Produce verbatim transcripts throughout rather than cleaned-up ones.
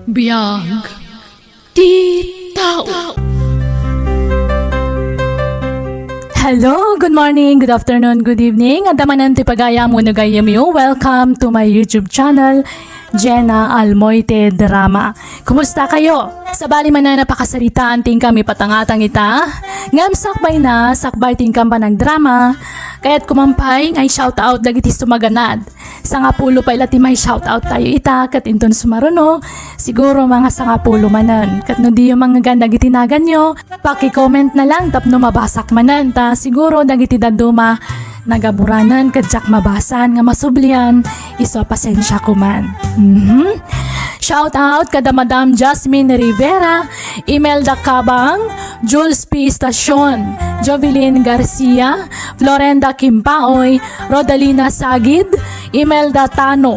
Biag ti tao. Hello, good morning, good afternoon, good evening. Adda manen ti pagayam wenno gayyemyo. Welcome to my YouTube channel, Jenna Almoite Drama. Kumusta kayo? Sabali manen a pakasaritaan ti inkami patangatang ita, ngem sakbay na, sakbay ti inkam panagdrama, kayatko man pay nga i-shout out dagiti sumaganad. Sangapulo pay la ti mai-shout out tayo ita, ket inton sumaruno, siguro mga sangapulo manen. Ket no diyo mangngeg dagiti naganyo, paki-comment na lang tapno mabasak manen. Ta siguro dagiti dadduma nagaburanen ket diak mabasan nga masublian, isu a pasensiako man. Mhm. Shout out kada Madam Jasmine Rivera, Imelda Cabang, Jules P. Estacion, Jovelyn Garcia, Florenda Kimpaoy, Rodalina Sagid, Imelda Tano,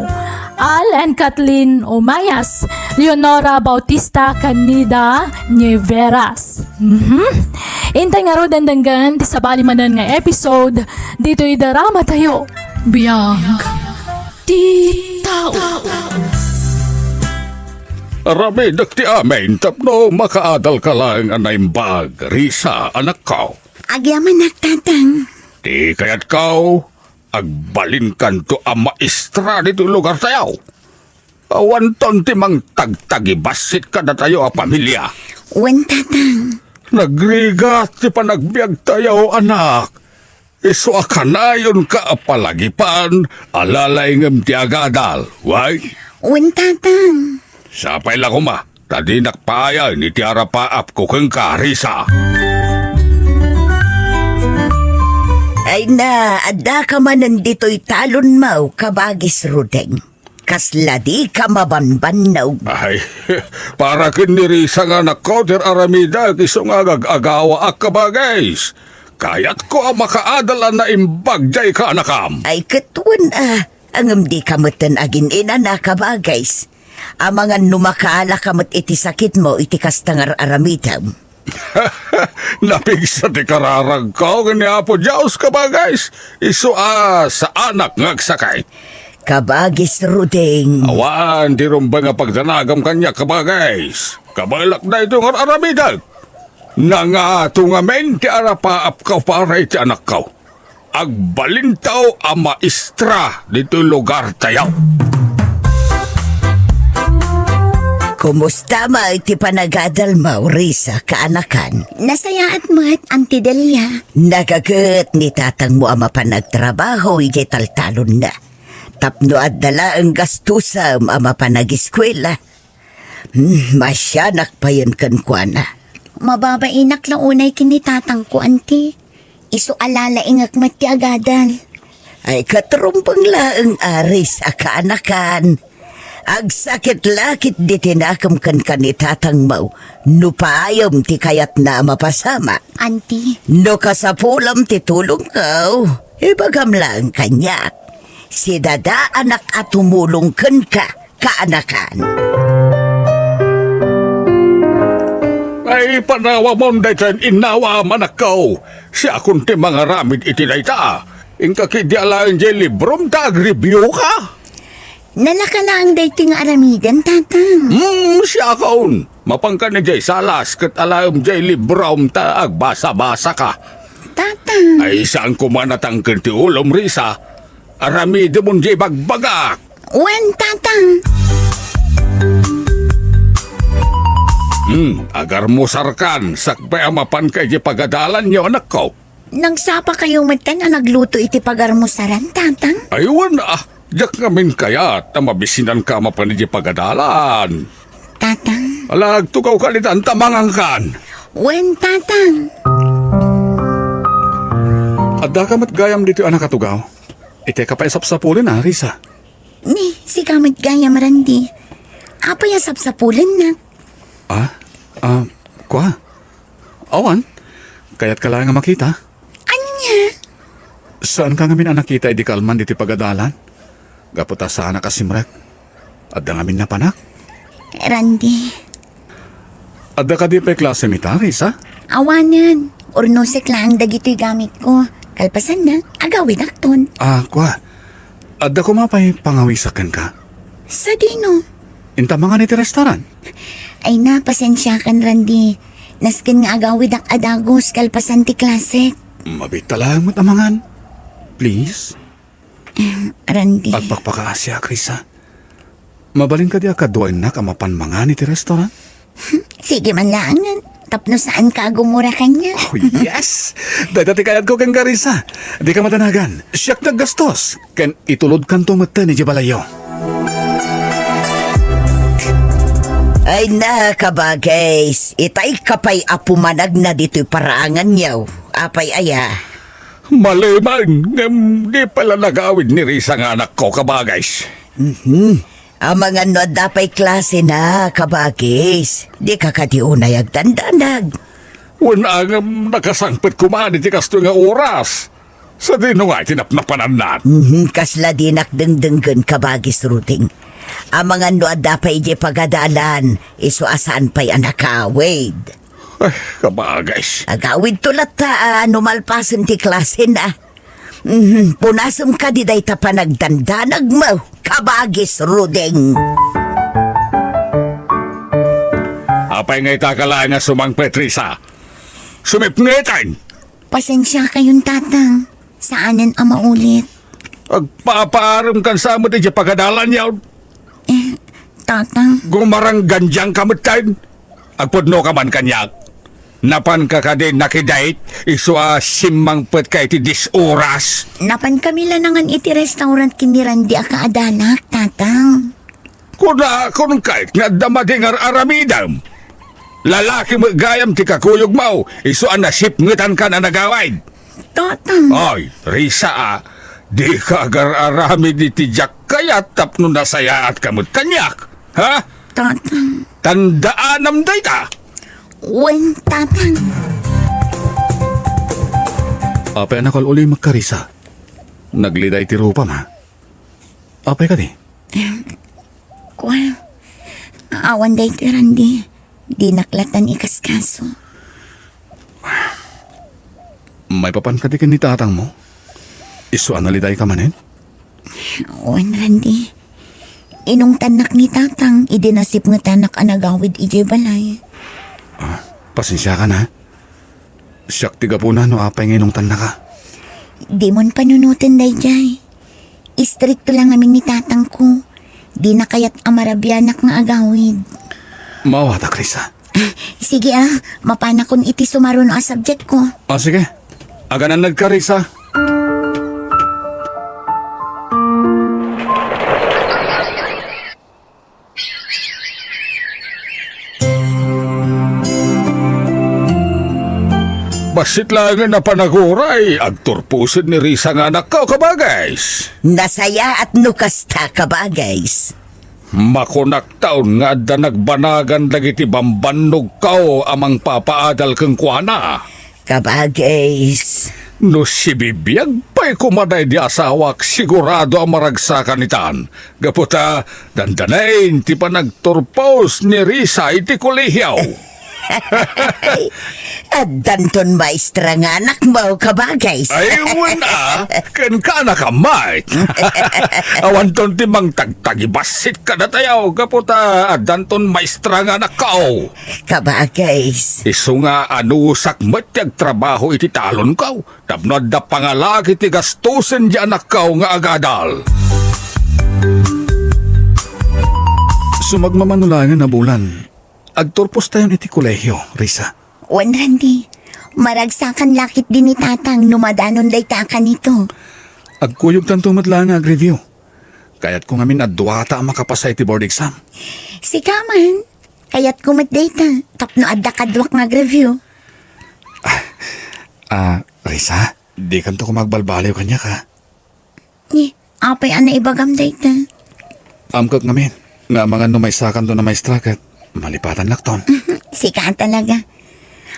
Al and Kathleen Omayas, Leonora Bautista, Canida Nieveras. Mhm. Intay ngaruden denggen ti sabali manen nga episode ditoy drama tayo. Biag ti tao. Aramidek ti amin tapno makaadalka laeng a naimbag, Risa, anakko. Agyamanak, Tatang. Ti kayatko, agbalinkanto a maestra ditoy lugartayo. Awanton ti mangtagtagibassit kadatayo a pamilia. Wen, Tatang. Nagrigat ti panagbiagtayo, anak. Isu a kanayonka a palagipan, alalaingem ti agadal, way? Wen, Tatang. Sapay la koma, ta dinak paayen iti arapaapko kenka, Risa. Ay na, addaka manen ditoy talonmo, kabagis Rudeng. Kasla dika mabanbannog. Ay, para ken ni Risa nga anakko ti aramidek isu nga agagawaak, kabagis. Kayatko a makaadal a naimbag diay kaanakam. Ay, ket wen a, ngem dika metten agin-inana, kabagis. Amangan no makaalaka met iti sakitmo iti kasta nga ar-aramidem. Napigsa ti kararagko ken ni Apo Dios, kabagis. Isu a saanak nga agsakit. Kabagis Rudeng. Awan ti rumbeng a pagdanagam kaniak, kabagis. Kabaelak daytoy nga ar-aramidek. Nangato ngamin ti arapaapko para iti anakko. Agbalinto a maestra ditoy lugartayo. Kumusta met ti panagadalmo, Risa, kaanakan? Nasayaat met, Auntie Delia. Nagaget ni tatangmo a mapan agtrabaho idiay taltalonna. Tapno adda laeng gastusem a mapan agiskuela. Hmm, masianak payen kenkuana. Mababainak la unay ken ni tatangko, Auntie. Isu a lalaingek met ti agadal. Ay, ket rumbeng laeng a Risa, kaanakan. Agsakit la ketdi ti nakem kenka ni tatangmo no paayem ti kayatna a mapasamak. Auntie. No kasapulem ti tulongko, ibagam laeng kaniak. Sidadaanak a tumulong kenka, kaanakan. Ay, panawamon daytoy innawam, anakko. Siakon ti mangaramid iti dayta. Inka ketdi alaen diay librom ta agreviewka. Nalaka laeng daytoy nga aramiden, Tatang. Hmm, siakon. Mapanka idiay salas ket alaem diay librom ta agbasa-basaka. Tatang. Ay, saan koma natangken ti ulom, Risa. Aramidemon diay bagbagak. Wen, Tatang. Hmm, agarmusarkan, sakbay a mapanka idiay pagadalanyo, anakko. Nagsapakayo metten a nagluto iti pagarmusaran, Tatang? Ay, wen, ah, diak ngamin kayat a mabisinanka a mapan idiay pagadalan. Tatang. Ala, agtugawka ditan ta mangankan. Wen, Tatang. Addaka met gayam ditoy a nakatugaw. Iteka pay sapsapulen, a, Risa. Ni, sika met gayam, Randy. Apay a sapsapulennak? Ah? Ah, kua? Awan. Kayatka laeng a makita. Ania? Saanka ngamin a nakita idi kalman ditoy pagadalan? Gapu ta saanak a simrek. Adda ngamin napanak? Randy. Adda kadi pay klasem ita, Risa? Awanen. Urnosek laeng dagitoy gamitko. Kalpasanna, agawidakton. Ah, kua. Adda koma pay pangawisak kenka? Sadino? Inta mangan iti restaurant? Ay na, pasensiakan, Randy. Nasken nga agawidak a dagus kalpasan ti klasek. Mabiit ta laeng met a mangan. Please. Randy. Agpakpakaasiak, Risa. Mabalin kadi a kaduaennak a mapan mangan iti restaurant? Sige man laengen, tapno saanka a gumura kaniak. Oh, yes! Dayta ti kayatko kenka, Risa. Dika madanagan. Siak ti aggastos. Ken itulodkanto metten idiay balayyo. Ay na, kabagays. Itay ka pay a pumanagna ditoy paraanganyo. Apay aya? Malemen, ngem di pay la nagawid ni Risa nga anakko, kabagays. Mhm. Amangan no adda pay klasena, kabagays. Dika kadi unay agdandanag. Wen a, ngem nakasangpet koma iti kastoy nga oras. Sadino nga iti napnapananna? Mhm, kasla dinak dengdenggen, kabagis Ruding. Amangan no adda pay idiay pagadalan, isu a saan pay a nakawid. Ay, kabagays. Agawidto latta a no malpasen ti klasena. Mhm, punasem kadi dayta panagdandanagmo, kabagis Ruding. Apay nga ita ka laeng nga sumangpet, Risa? Sumipngeten! Pasensiakayon, Tatang. Saanen a maulit. Agpapaarem kan sa met idiay pagadalan yaon. Eh, Tatang. Gumaranggandiang ka metten. Agpudno ka man kaniak. Napan ka kadi nakidate, isu a simmangpet ka iti dis oras? Napan kami lanangan iti restaurant ken ni Randy a kaadalak, Tatang. Kuna, kunam kayat nga adda madi nga ar-aramidem. Lalaki met gayam ti kakuyogmo, isu a nasipngetan kan a nagawid. Tatang. Ay, Risa a, dika agar-aramid iti diak kayat tapno nasayaat ka met kaniak. Ha? Tatang. Tandaanam dayta. Wen, Tatang. Apay a nakal-ulimek ka, Risa? Nagliday ti rupam, ha? Apay kadi? Kua, awan daytoy, Randy. Dinak lattan ikaskaso. Maipapan kadi ken ni tatangmo? Isu a naliday ka manen? Wen, Randy. Inungtannak ni tatang idi nasipngetanak a nagawid idiay balay. Ah, pasensiakan, ha? Siak ti gapuna no apay nga inungtannaka. Dimon panunoten daydiay. Istrikto la ngamin ni tatangko. Dina kayat a marabianak nga agawid. Maawatak, Risa. Ah, sige, ah, mapanakon iti sumaruno a subject ko. Ah, sige. Aganannad ka, Risa. Bassit laengen a panaguray, agturposen ni Risa nga anakko, kabagays. Nasayaat no kasta, kabagays. Makunak taon nga adda nagbanagan dagiti bambannogko a mangpapaadal kenkuana. Kabagays. No sibibiag pay koma daydi asawak, sigurado a maragsakan itan. Gapu ta, dandanain ti panagturpos ni Risa iti kolehio. Addanton maestra nga anakmo, kabagays. Ay, wen a, ken ka anakam met. Awanton ti mangtagtagibassit kadatayo, gapu ta addanton maestra nga anakko. Kabagays. Isu nga anusak met ti agtrabaho iti talonko, tapno adda pangalaki ti gastosen ti anakko nga agadal. Sumagmamano laengen a bulan, agturpostayon iti kolehio, Risa. Wen, Randy, maragsakan la ketdi ni tatang no madanon dayta a kanito. Agkuyogtanto met laeng nga agreview. Kayatko ngamin a duata a makapasa iti board exam. Sika man, kayatko met dayta, tapno adda kaduak nga agreview. Ah, Risa, dikanto koma agbalbaliw kaniak, ha? Ni, apay a naibagam dayta? Amkek ngamin nga amangan no maysakanton a maestra ket malipatannakton. Sika talaga.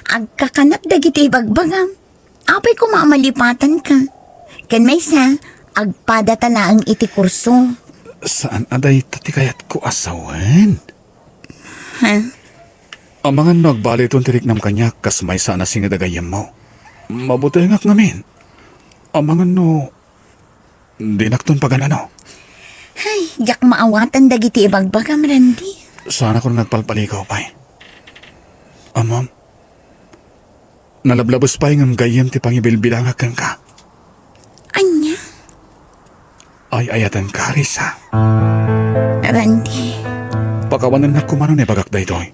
Agkakanak dagiti ibagbagam. Apay koma a malipatanka? Ken maysa, agpadata laeng iti kurso. Saan a dayta ti kayatko a sawen? Ha? Amangan no agbaliwton ti riknam kaniak kas maysa a nasinged a gayyemmo. Mabutengak ngamin. Amangan no dinakton paganano. Ay, diak maawatan dagiti ibagbagam, Randy. Saanakon nga agpalpaligaw pay. Ammom, nalablabes pay ngem gayyem ti pangibilbilangak kenka. Ania? Ay-ayatenka, Risa. Randy. Pakawanennak koma no naibagak daytoy.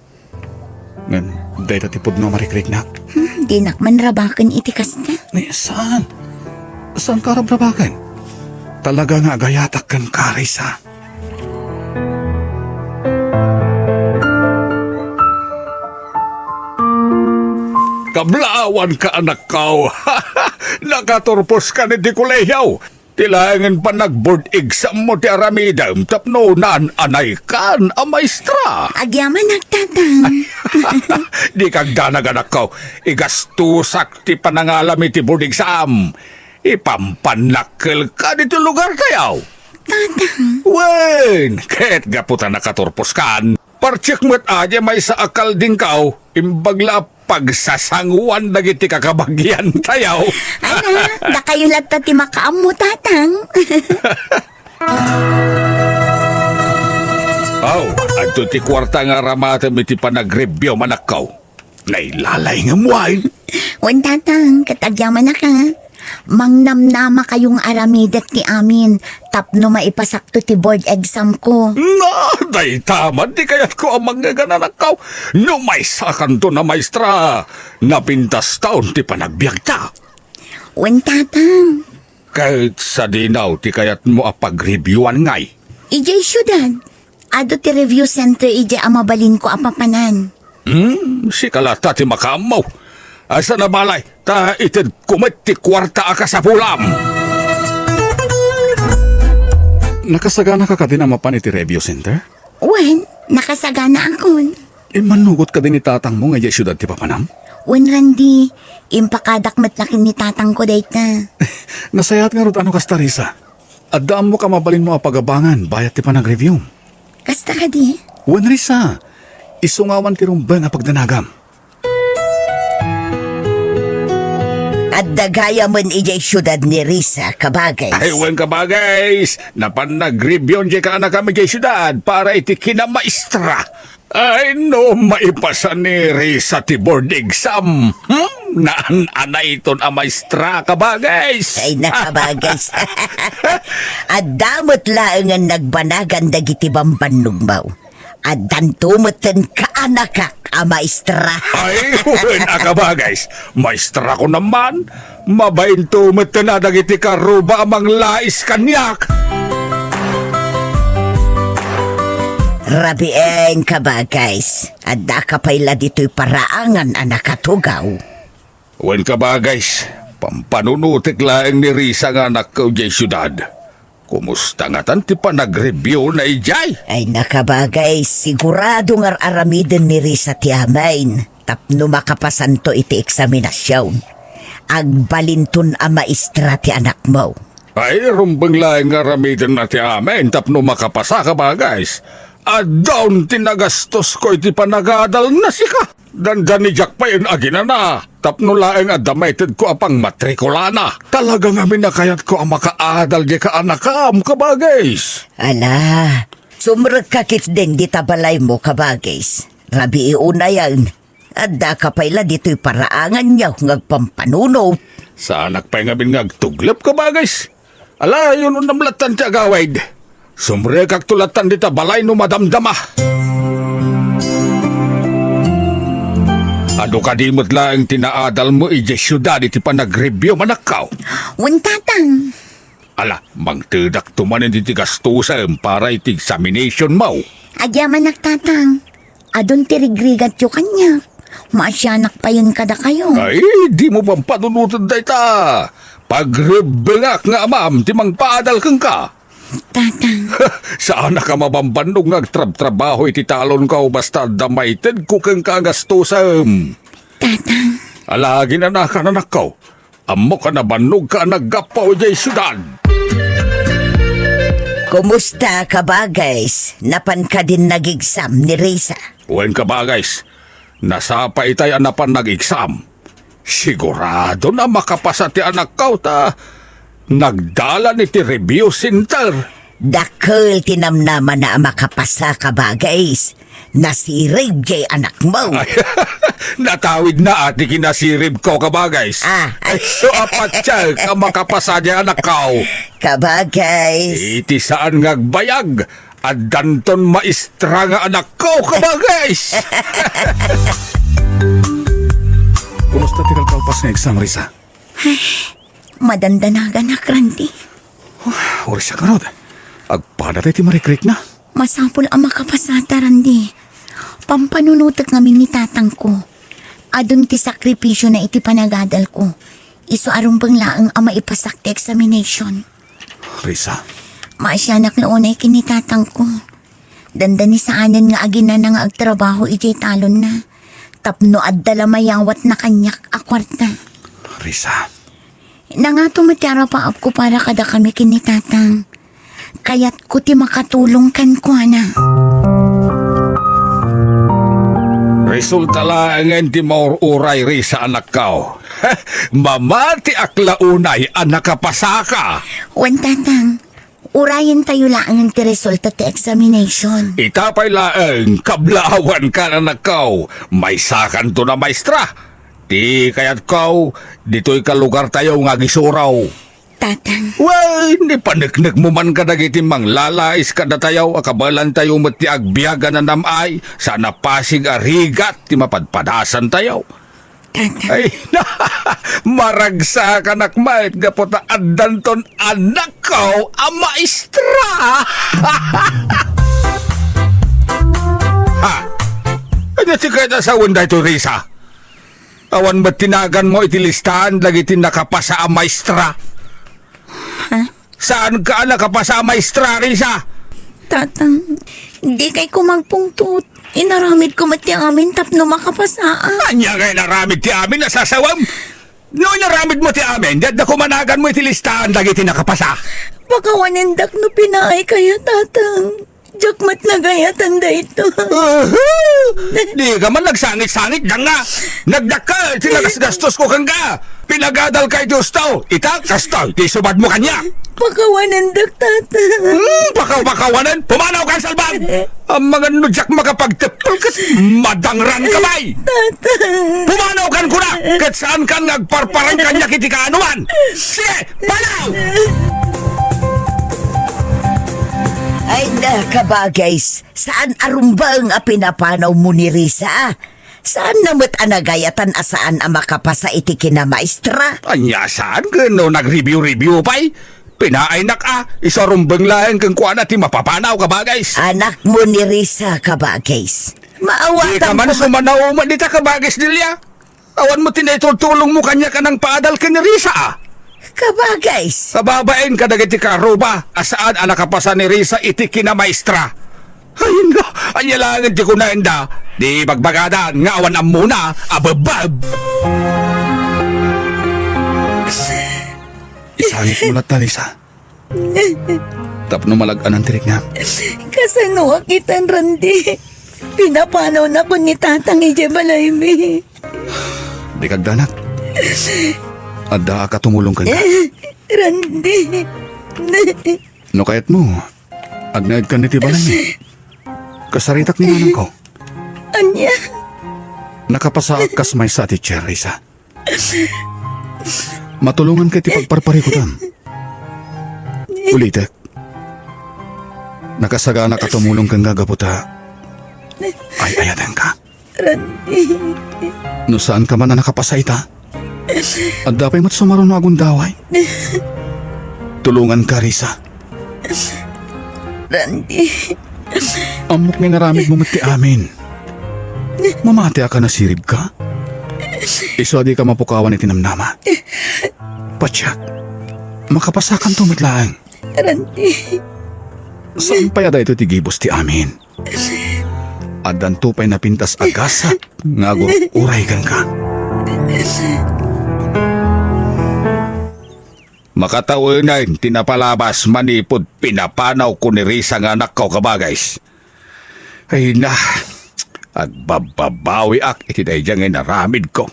Ngem dayta ti pudno a marikriknak. Hmm, dinak man rabaken iti kasta. Ni, saan? Saanka rabrabaken? Talaga nga agayatak kenka, Risa. Kablaawanka, anakko. Nakaturposka iti kolehiyo. Ti laengen panag-board exam mo ti aramidem tapno naan-anaykan a maestra. Agyamanak, Tatang. Dika agdanag, anakko. Igastosak ti panangalam iti board exam. Ipampannakkelka ditoy lugartayo. Tatang. Wen, ket gapu ta nakaturposkan, partek met adi maysa a kaldingko, imbag la a pagsasangoan dagiti kakabagiantayo. Ala, dakayo latta ti makaammo, Tatang. Aw, adto ti kuarta nga aramatem iti panag-review, anakko. Nailalay nga muain. Wen, Tatang, ket agyamanak a. Mangnamnamakayo nga aramidek ti amin tapno maipasakto ti board exam ko. Na, dayta man ti kayatko a mangngeg, anakko. No maysakanton a maestra, napintaston ti panagbiagta. Wen, Tatang. Ket sadino ti kayatmo a pagreviewannay? Idiay siudad. Adu ti review center idiay a mabalinko a papanan. Hmm, sika latta ti makaammo. Asa na balay, ta itedko met ti kuarta a kasapulam. Nakasaganaka kadin a mapan iti review center? Wen, nakasaganaakon. Immanugot kadi ni tatangmo nga idiay siudad ti papanam? Wen, Randy, impakadak met la ken ni tatangko dayta. Nasayaat ngarud no kasta, Risa. Adda ammok a mabalinmo a pagabangan bayat ti panagreviewm. Kasta kadi? Wen, Risa, isu nga awan ti rumbeng a pagdanagam. Adda gayamen idiay siudad ni Risa, kabagays. Ay, wen, kabagays. Napan nagreviewon diay kaanakam idiay siudad para iti kinamaestra. Ay, no maipasa ni Risa ti board exam, hmm? Naan-anayton a maestra, kabagays. Ay, na, kabagays. Adda met laengen nagbanagan dagiti bambannogmo. Addanto metten kaanakak a maestra. Ay, wen a, kabagays. Maestrakon man. Mabainto metten a dagiti karuba a manglais kaniak. Rabien, kabagays. Addaka pay la ditoy paraangan a nakatugaw. Wen, kabagays, pampanunotek laeng ni Risa nga anakko idiay siudad. Kumusta ngatan ti panagreviewna idiay? Ay, na, kabagays, sigurado nga ar-aramiden ni Risa ti amin tapno makapasanto iti eksaminasion. Agbalinton a maestra ti anakmo. Ay, rumbeng laeng nga aramidenna ti amin tapno makapasa, kabagays. Addaon ti nagastosko iti panagadalna, sika. Dandani diak payen aginana tapno laeng adda maitedko a pangmatrikulana. Talaga ngamin a kayatko a makaadal diay kaanakam, kabagays. Ala, sumrekka ketdin dita balaymo, kabagays. Rabii unayen, addaka pay la ditoy paraanganyo nga agpampanunot. Saanak pay ngamin nga agtuglep, kabagays. Ala, inunam lattan ti agawid. Sumrekakto lattan dita balay no madamdama. Adu kadi met laeng ti naadalmo idiay siudad iti panagreviewm, anakko? Wen, tatang. Ala, mangtedakto manen iti gastosem para iti examinationmo. Agyamanak, tatang. Adun ti rigrigatyo kaniak. Maasianak payen kadakayo. Ay, dimo pampanunoten dayta. Pagrebbengak nga amam ti mangpaadal kenka. Tatang. Saanak a mabambannog nga agtrabtrabaho iti talonko basta adda maitedko kenka a gastosem. Tatang. Ala, aginanakan, anakko. Ammok a nabannogka a naggapu idiay siudad. Kumusta, kabagays? Napan kadin nag-exam ni Risa? Wen, kabagays. Nasapa itay a napan nag-exam. Sigurado a makapasa ti anakko ta nagdalan iti review center. Dakkel ti namnamana a makapasa, kabagis. Nasirib jay anakmo. Ay, natawidna ti kinasiribko, kabagis. Ah, ay. So, apatsa ka makapasa jay anakko. Kabagis. Iti saan nga agbayag, addanton maestra nga anakko, kabagis. Kumusta ti kalkalpas nga exam, Risa? Ay, madandanaganak, Randy. Uray siak ngarud. Agpada tay ti marikrikna. Masapul a makapasata, Randy. Pampanunotek ngamin ni tatangko. Adun ti sakripisiona iti panagadalko. Isu a rumbeng laeng a maipasak ti examination. Risa. Maasianak la unay ken ni tatangko. Dandani saanen nga aginana nga agtrabaho idiay talonna. Tapno adda la mayawatna kaniak a kuarta. Risa. Nangato met ti arapaapko para kadakami ken ni tatang. Kayatko ti makatulong kenkuana. Resulta laengen ti maur-uray, Risa, anakko. Mamatiak la unay a nakapasaka. Wen, tatang. Urayentayo laengen ti resulta ti examination. Ita pay laeng, kablaawanka, anakko. Maysakanton a maestra. Ti kayatko, ditoy ka lugartayo nga agisuro. Tatang. Wen, ipaneknekmo man kadagiti manglalais kadatayo a kabaelantayo met ti agbiag a nanam-ay, saan a pasig a rigat ti mapadpadasantayo. Tatang. Ay, maragsakanak met gapu ta addanton anakko a maestra. Ha? Ania ti kayat a sawen daytoy, Risa? Awan met ti naganmo iti listaan dagiti nakapasa a maestra. Ha? Saanka a nakapasa a maestra, Risa? Tatang, dikay ko magpungtot. Inaramidko met ti amin tapno makapasaak. Ania nga inaramid ti amin a sasawem? No inaramidmo ti amin, di adda koma naganmo iti listaan dagiti nakapasa. Pakawanendak no pinaaykayo, Tatang. Diak met nagayatan daytoy. Aha! Dika man nagsangit-sangit, danga! Nagdakkel ti nagasgastosko kenka! Pinagadalka iti husto! Ita, kastoy ti isubadmo kaniak! Pakawanendak, Tatang. Hmm, pakaw-pakawanen? Pumanawkan, salbag! Amangan no diak makapagteppel ket madangranka pay! Tatang. Pumanawkan, kuna! Ket saankan nga agparparang kaniak iti kaanoman! Sige! Panaw! Ay na, kabagis, saan a rumbeng a pinapanawmo ni Risa? Saanna met a nagayatan a saan a makapasa iti kinamaestra? Ania saan ken no nag-review-review pay? Pinaaynak a, isu a rumbeng laeng kenkuana ti mapapanaw, kabagis. Anakmo ni Risa, kabagis. Maawatan. Dika man ko ma- sumanaw met dita, kabagis, Delia. Awan met ti naitultulongmo kaniak a nangpaadal ken ni Risa, a? Kabagis. Kababain kadagiti karuba a saan a nakapasa ni Risa iti kinamaestra. Ay, na, ania laengen ti kunaenda, di bagbagada nga awan ammona a bebbeb. Isangitmo latta, Risa. Tapno malag-anan ti riknam. Kasanoak itan, Randy? Pinapanawnakon ni Tatang idiay balaymi. Dika agdanak. Addaak a tumulong kenka. Randy. No kayatmo, agnaedkan iti balaymi. Kasaritak ni nanangko. Ania? Nakapasaak kas maysa a teacher, Risa. Matulonganka iti pagparparikutam. Ulitek. Nakasaganak a tumulong kenka gapu ta ay-ayatenka. Randy. No saanka man a nakapasa ita, adda pay met sumaruno a gundaway. Tulonganka, Risa. Randy. Ammok nga inaramidmo met ti amin. Mamatiak a nasiribka. Isu a dika mapukawan iti namnama. Patiek, makapasakanto met laeng. Randy. Saan pay a daytoy ti gibus ti amin? Addanto pay napintas a gasat nga agur-uray kenka. Makatawen ti napalabas manipud pinapanawko ni Risa nga anakko, kabagis. Ay na, agbabbabawiak iti daydiay nga inaramidko.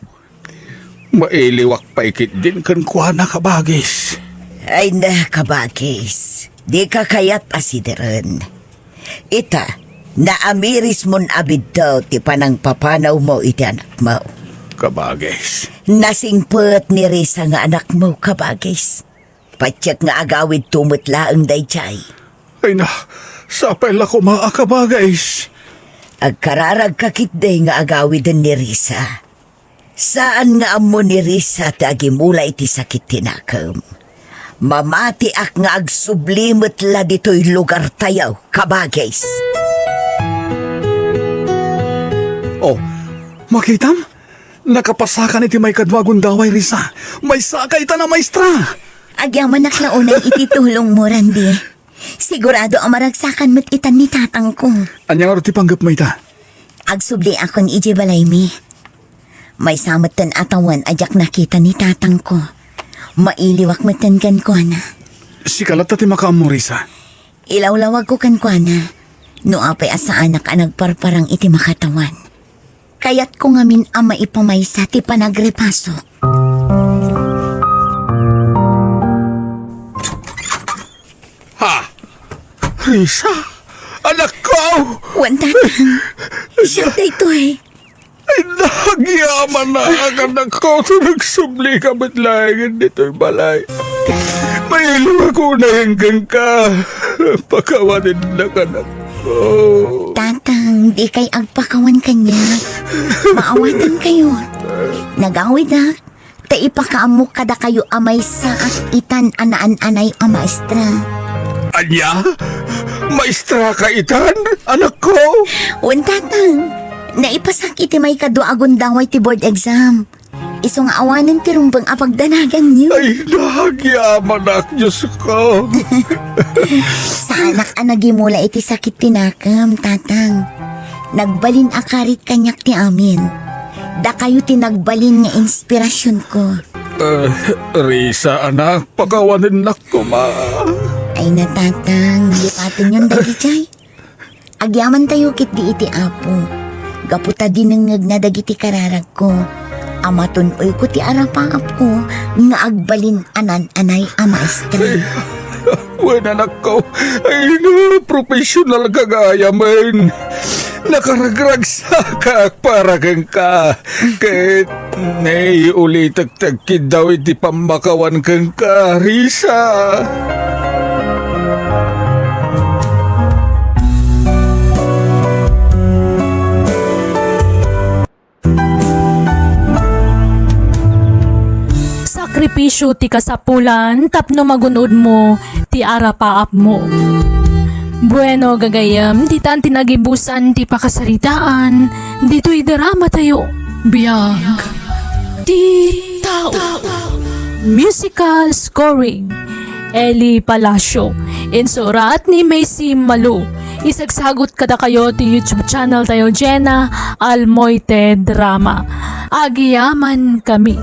Mailiwak pay ketdin kenkuana, kabagis. Ay na, kabagis. Dika kayat a sideren. Ita, naamirismon a biddaw ti panangpapanawmo iti anakmo. Kabagis. Nasingpet ni Risa nga anakmo, kabagis. Patiek nga agawidto met laeng daydiay. Ay na, sapay la koma a kabagis. Agkararagka ketdi nga agawiden ni Risa. Saan nga ammo ni Risa ti agimula iti sakit ti nakem. Mamatiak nga agsubli met la ditoy lugartayo, kabagis. Oh, makitam? Nakapasakan iti maikadua a gundaway, Risa. Maysaka itan a maestra. Agyamanak la unay iti tulongmo, Randy. Sigurado a maragsakan met itan ni tatangko. Ania ngarud ti panggepmo ita? Agsubliakon idiay balaymi. Maysa metten a tawen a diak nakita ni tatangko. Mailiwak metten kenkuana. Sika latta ti makaammo, Risa. Ilawlawagko kenkuana no apay a saanak a nagparparang iti makatawan. Kayatko ngamin a maipamaysa ti panagrepasok. Ha? Risa? Anakko! Wen, tatang. Siak daytoy. Ay, nagyamanak, anakko, ta nagsublika met laengen ditoy balay. Mailiwak unay kenka. Pakawanennak, anakko. Tatang, dikay agpakawan kaniak. Maawatankayo. Nagawidak ta ipakaammok kadakayo a maysaak itan a naan-anay a maestra. Ania? Maestraka itan, anakko? Wen, tatang. Naipasak iti maikadua a gundaway ti board exam. Isu nga awanen ti rumbeng a pagdanaganyo. Ay, nagyamanak, Diosko. Saanak a nagimula iti sakit ti nakem, tatang. Nagbalin a karit kaniak ti amin. Dakayo ti nagbalin nga inspirasionko. Eh, Risa, anak, pakawanennak koma. Ay na, tatang, lipatenyon dagijay. Agyamantayo ketdi iti Apo. Gapu ta dinengngegna dagiti kararagko, a matun-oyko ti arapaapko nga agbalin a naan-anay a maestra. Wen, anakko, ay na, professional ka gayamen. Nakaragragsakak para kenka. Ket naiulitek ti agkiddaw iti pammakawan kenka, Risa. Sakripisio ti kasapulan tapno magun-odmo ti arapaapmo. Bueno, gagayyem, ditan ti nagibusan ti pakasaritaan ditoy dramatayo. Biag ti tao. Musical scoring, Eli Palacio. Insurat ni Macy Malu. Isagsagut kadakayo ti YouTube channel tayo, Jenna Almoite Drama. Agyamankami.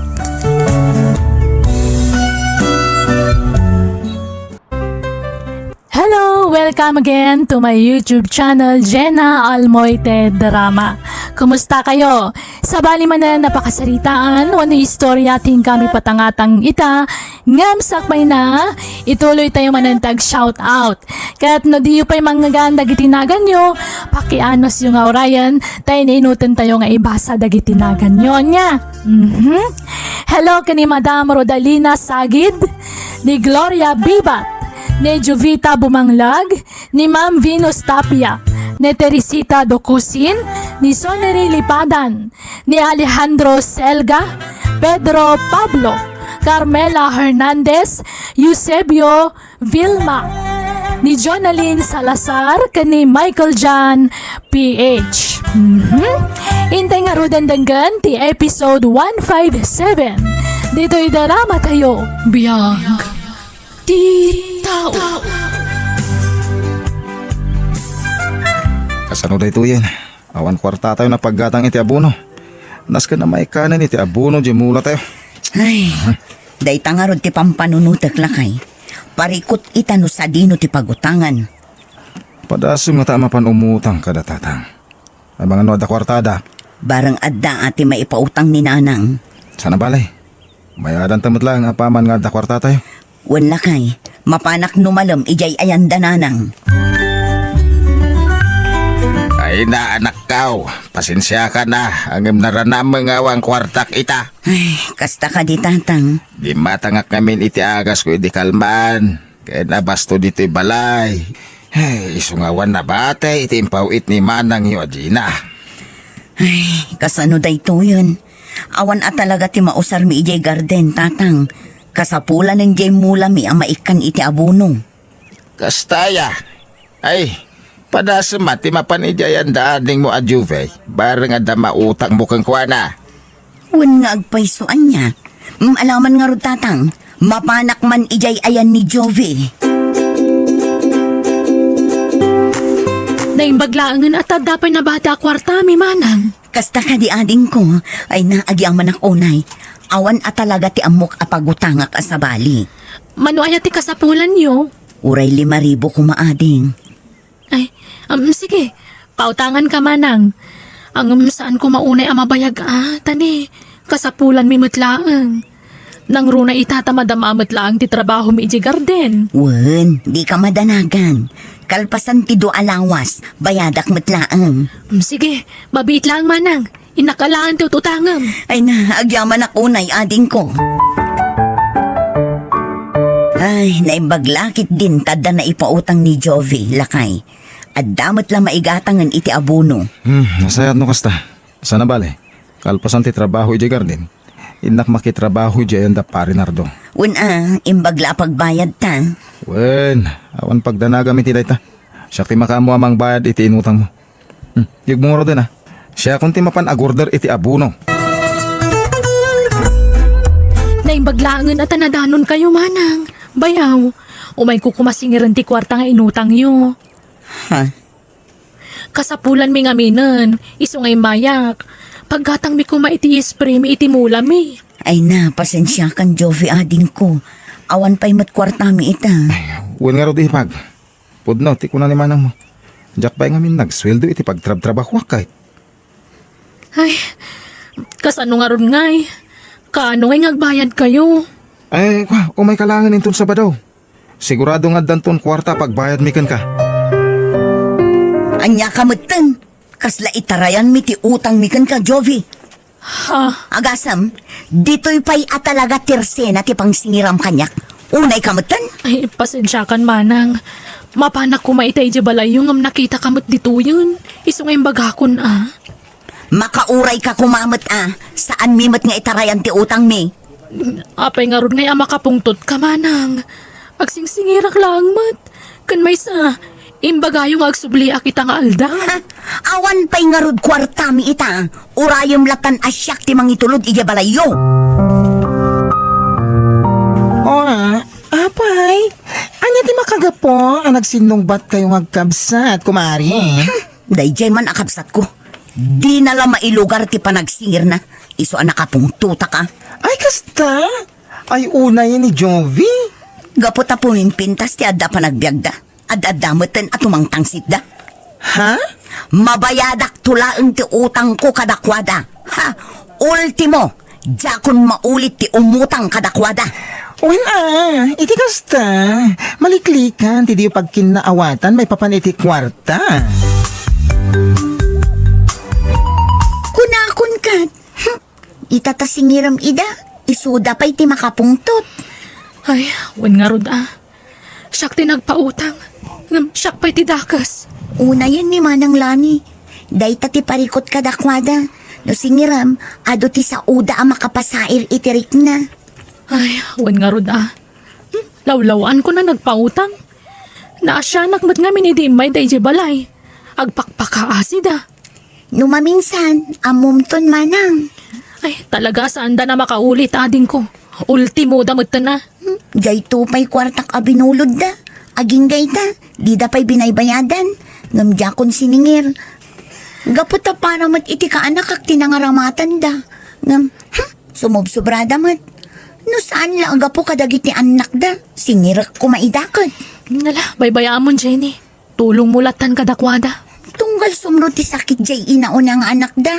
Hello! Welcome again to my YouTube channel, Jenna Almoite Drama. Kumusta kayo? Sabali manen a pakasaritaan wenno istorya ti inkami patangatang ita, ngem sakbayna, ituloytayo manen ti ag-shout out. Ket no diyo pay mangngeggan dagiti naganyo, pakianusyo nga urayen ta inutentayo nga ibasa dagiti naganyo. Ania? Mhm. Hello ken ni Madam Rodalina Sagid, ni Gloria Bibat, ni Jovita Bumanglag, ni Ma'am Venus Tapia, ni Teresita Docusin, ni Soneri Lipadan, ni Alejandro Selga, Pedro Pablo, Carmela Hernandez, Eusebio Vilma, ni Jonalyn Salazar, ken ni Michael John P H. Mhm. Intay ngaruden denggen ti episode one five seven. Ditoy dramatayo, Biag ti Tao. Kasano daytoyen? Awan kuartatayo a paggatang iti abono. Nasken a maikanen iti abono diay mulatayo. Ay, dayta ngarud ti pampanunotek, lakay. Parikut ita no sadino ti pagutangan. Padasem ngata a mapan umutang kada tatang. Amangan no adda kuartada. Bareng adda a ti maipautang ni nanang. Saan a bale. Mayadanta met laeng apaman nga adda kuartatayo. Wen, lakay, Mapanak no malem idiay ayanda, nanang. Ay na, anakkaw, pasensiakan a, ngem naranam nga awan kuartak ita. Ay, kasta kadi, tatang. Dimmatangak ngamin iti agasko idi kalman. Ken abasto ditoy balay. Ay, isu nga awan nabati iti impaw-it ni manangyo a Gina. Ay, kasano daytoyen? Awan a talaga ti mausarmi idiay garden, tatang. Kasapulanen diay mulami a maikkan iti abono. Kasta aya? Ay, padasem a ti mapan idiay ayanda adingmo a Juve, bareng adda mautangmo kenkuana. Wen nga agpayso ania? Mm, alaman ngarud, tatang. Mapanak man idiay ayan ni Jovi. Naimbag laengen a ta adda pay nabati a kuartami, manang. Kasta kadi, adingko. Ay na, agyamanak unay. Awan a talaga ti ammok a pagutangak a sabali. Mano aya ti kasapulanyo? Uray lima ribu koma, ading. Ay, um, sige. Pautangan ka, manang. Ngem saan koma unay a mabayag a, ta ni, kasapulanmi met laeng. Nangruna ita ta madama met laeng ti trabahomi idiay garden. Wen, dika madanagan. Kalpasan ti dua a lawas, bayadak met laeng. Um, sige, mabiit laeng, manang. Innak a laeng ti ut-utangem. Ay na, agyamanak unay, adingko. Ay, naimbag la ketdin ta adda naipautang ni Jovi, lakay. Adda met la maigatangen iti abono. Hmm, nasayaat no kasta. Sana bale, kalpasan ti trabaho idiay garden, innak makitrabaho idiay ayanda Pari Nardo. Wen a, imbag la a pagbayadta. Wen, awan pagdanagam iti dayta. Siak ti makaammo a mangbayad iti inutangmo. Hmm, yegmo ngaruden a. Siakon ti mapan agorder iti abono. Naimbag laengen a ta nadanonkayo, manang. Bayaw, umayko koma singiren ti kuarta nga inutangyo. Ha? Kasapulanmi ngaminen, isu nga immayak. Paggatangmi koma iti spray mi iti mulami. Ay na, pasensiakan, Jovi, adingko. Awan pay met kuartami ita. Ay, wen ngarud, ipag. Pudno ti kuna ni manangmo. Diak pay ngamin nagsueldo iti pagtrabtrabahoak kay. Ay, kasano ngarud ngay? Kaano ngay nga agbayadkayo? Ay, kua, umayka laengen inton Sabado. Sigurado nga addanton kuarta a pagbayadmi kenka. Ania ka metten? Kasla itarayanmi ti utangmi kenka, Jovi. Ha? Agasem, ditoy pay a talaga ti resena ti pangsingiram kaniak. Unay ka metten? Ay, pasensiakan, manang. Mapanak koma ita idiay balayyo ngem nakitaka met ditoyen. Isu nga imbagakon a. Makaurayka koma met a, saanmi met nga itarayan ti utangmi. Apay ngarud ngay a makapungtotka, manang? Agsingsingirak laeng met. Ken maysa, imbagayo nga agsubliak ita nga aldaw. Ha? Awan pay ngarud kuartami ita. Urayem latan a siak ti mangitulod idiay balayyo. O, a, apay, ania ti makagapu a nagsinnungbatkayo nga agkabsat, kumari? Daydiay man a kabsatko. Dina la mailugar ti panagsingirna. Isu a nakapungtotak a. Ay, kasta? Ay, unay ni Jovi. Gapu ta pumimpintas ti adda panagbiagda. Ad-adda metten a tumangtangsitda. Ha? Mabayadakto laeng ti utangko kadakuada. Ha? Ultimo, diakon maulit ti umutang kadakuada. Wen a, iti kasta, maliklikan ti diyo pagkinnaawatan maipapan iti kuarta. Kunakon ket, hmm, ita ta singirem ida, isuda pay ti makapungtot. Ay, wen ngarud a. Siak ti nagpautang, ngem siak pay ti dakes. Unayen ni Manang Lani. Dayta ti parikut kadakuada. No singirem, adu ti sauda a makapasair iti rikna. Ay, wen ngarud a. Hmm, lawlawaanko a nagpautang. Naasianak met ngamin idi immay daydiay balay. Agpakpakaasida. No maminsan, ammomton, manang. Ay, talaga, saanda a makaulit, adingko. Ultimoda metten a. Hmm, dayto pay kuartak a binulodda. Agingga ita, dida pay binaybayadan. Ngem diakon siningir. Gapu ta para met iti kaanakak ti nangaramatanda. Ngem, hmm, sumubsubrada met. No saan la a gapu kadagiti annakda, singirek koma ida ket. Nala, baybayaamon, Jenny. Tulongmo latan kadakuada. Tunggal sumro ti sakit diay inauna nga anakda.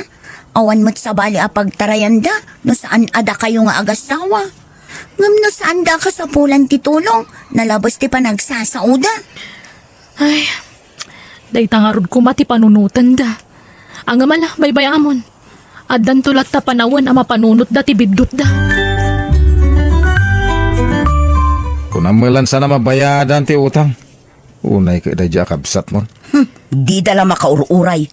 Awan met sabali a pagtarayanda no saan a dakayo nga agassawa. Ngem no saanda a kasapulan ti tulong, nalabes ti panagsasaoda. Ay, dayta ngarud koma ti panunotenda. Ngem ala, baybay-amon. Addanto latta panawen a mapanunotda ti biddutda. Kunam met laeng sana mabayadan ti utang. Unay ket daydiay a kabsatmon. Hmm, dida la makaur-uray.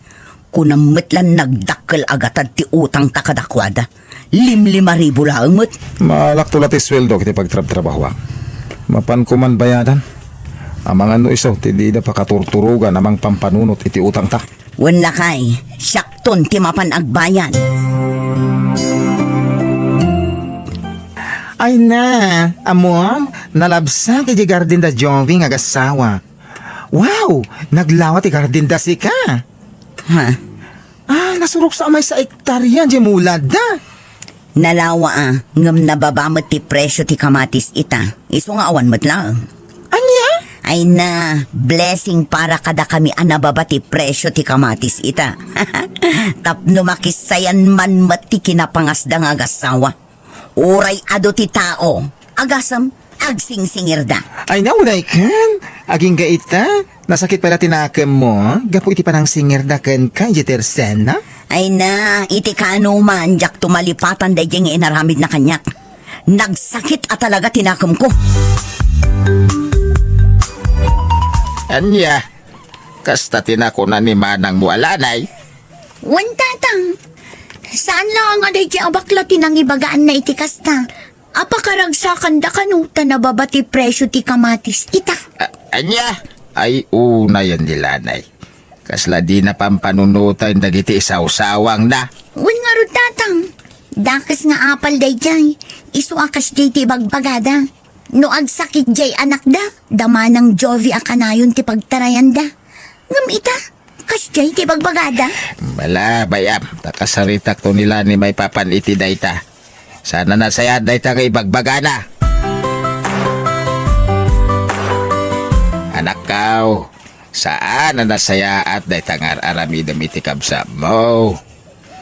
Kunam met laeng nagdakkel a gatad ti utangta kadakuada. Limlima ribu laeng met. Maalakto la ti sueldok iti pagtrabtrabahoak. Mapan koman bayadan. Amangan no isu ti dida pakaturturogan a mangpampanunot iti utangta. Wen lakay, siakton ti mapan agbayad. Ay na, ammom, nalabsak idiay garden da Jovi nga agassawa. Wow! Naglawa ti garden da sika. Ha? Ah, nasurok sa amay sa ektarya diay mulada. Nalawa a, ngem nababa met ti presio ti kamatis ita. Isu nga awan met laeng. Ania? Ay na, blessing para kadakami a nababa ti presio ti kamatis ita. Tapno makissayan man met ti kinapangasda nga agassawa. Uray adu ti tao, agasem, agsingsingirda. Ay na, unay ken, agingga ita, nasakit pay la ti nakemmo, gapu iti panangsingirda kenka idiay tersena? Ay na, iti kaanoman, diak tumalipatan daydiay nga inaramidna kaniak. Nagsakit a talaga ti nakemko. Ania, kasta ti nakuna ni manangmo a lanay? Wen, tatang. Saan laeng a daydiay a bakla ti nangibagaanna iti kasta. Apakaragsakanda kano ta nababa ti presio ti kamatis ita. A-, ania? Ay, unayen ni lanay. Kasla dina pampanunoten dagiti isawsawangna. Wen ngarud, tatang. Dakes nga apal daydiay. Isu a kasdiay ti ibagbagada. No agsakit diay anakda, da manang Jovi a kanayon ti pagtarayanda. Ngem ita, kasdiay ti ibagbagada. Ala, bay-am, ta kasaritakto ni Lani maipapan iti dayta. Saan a nasayaat dayta nga ibagbagana. Anakkaw, saan a nasayaat dayta nga ar-aramidem iti kabsatmo.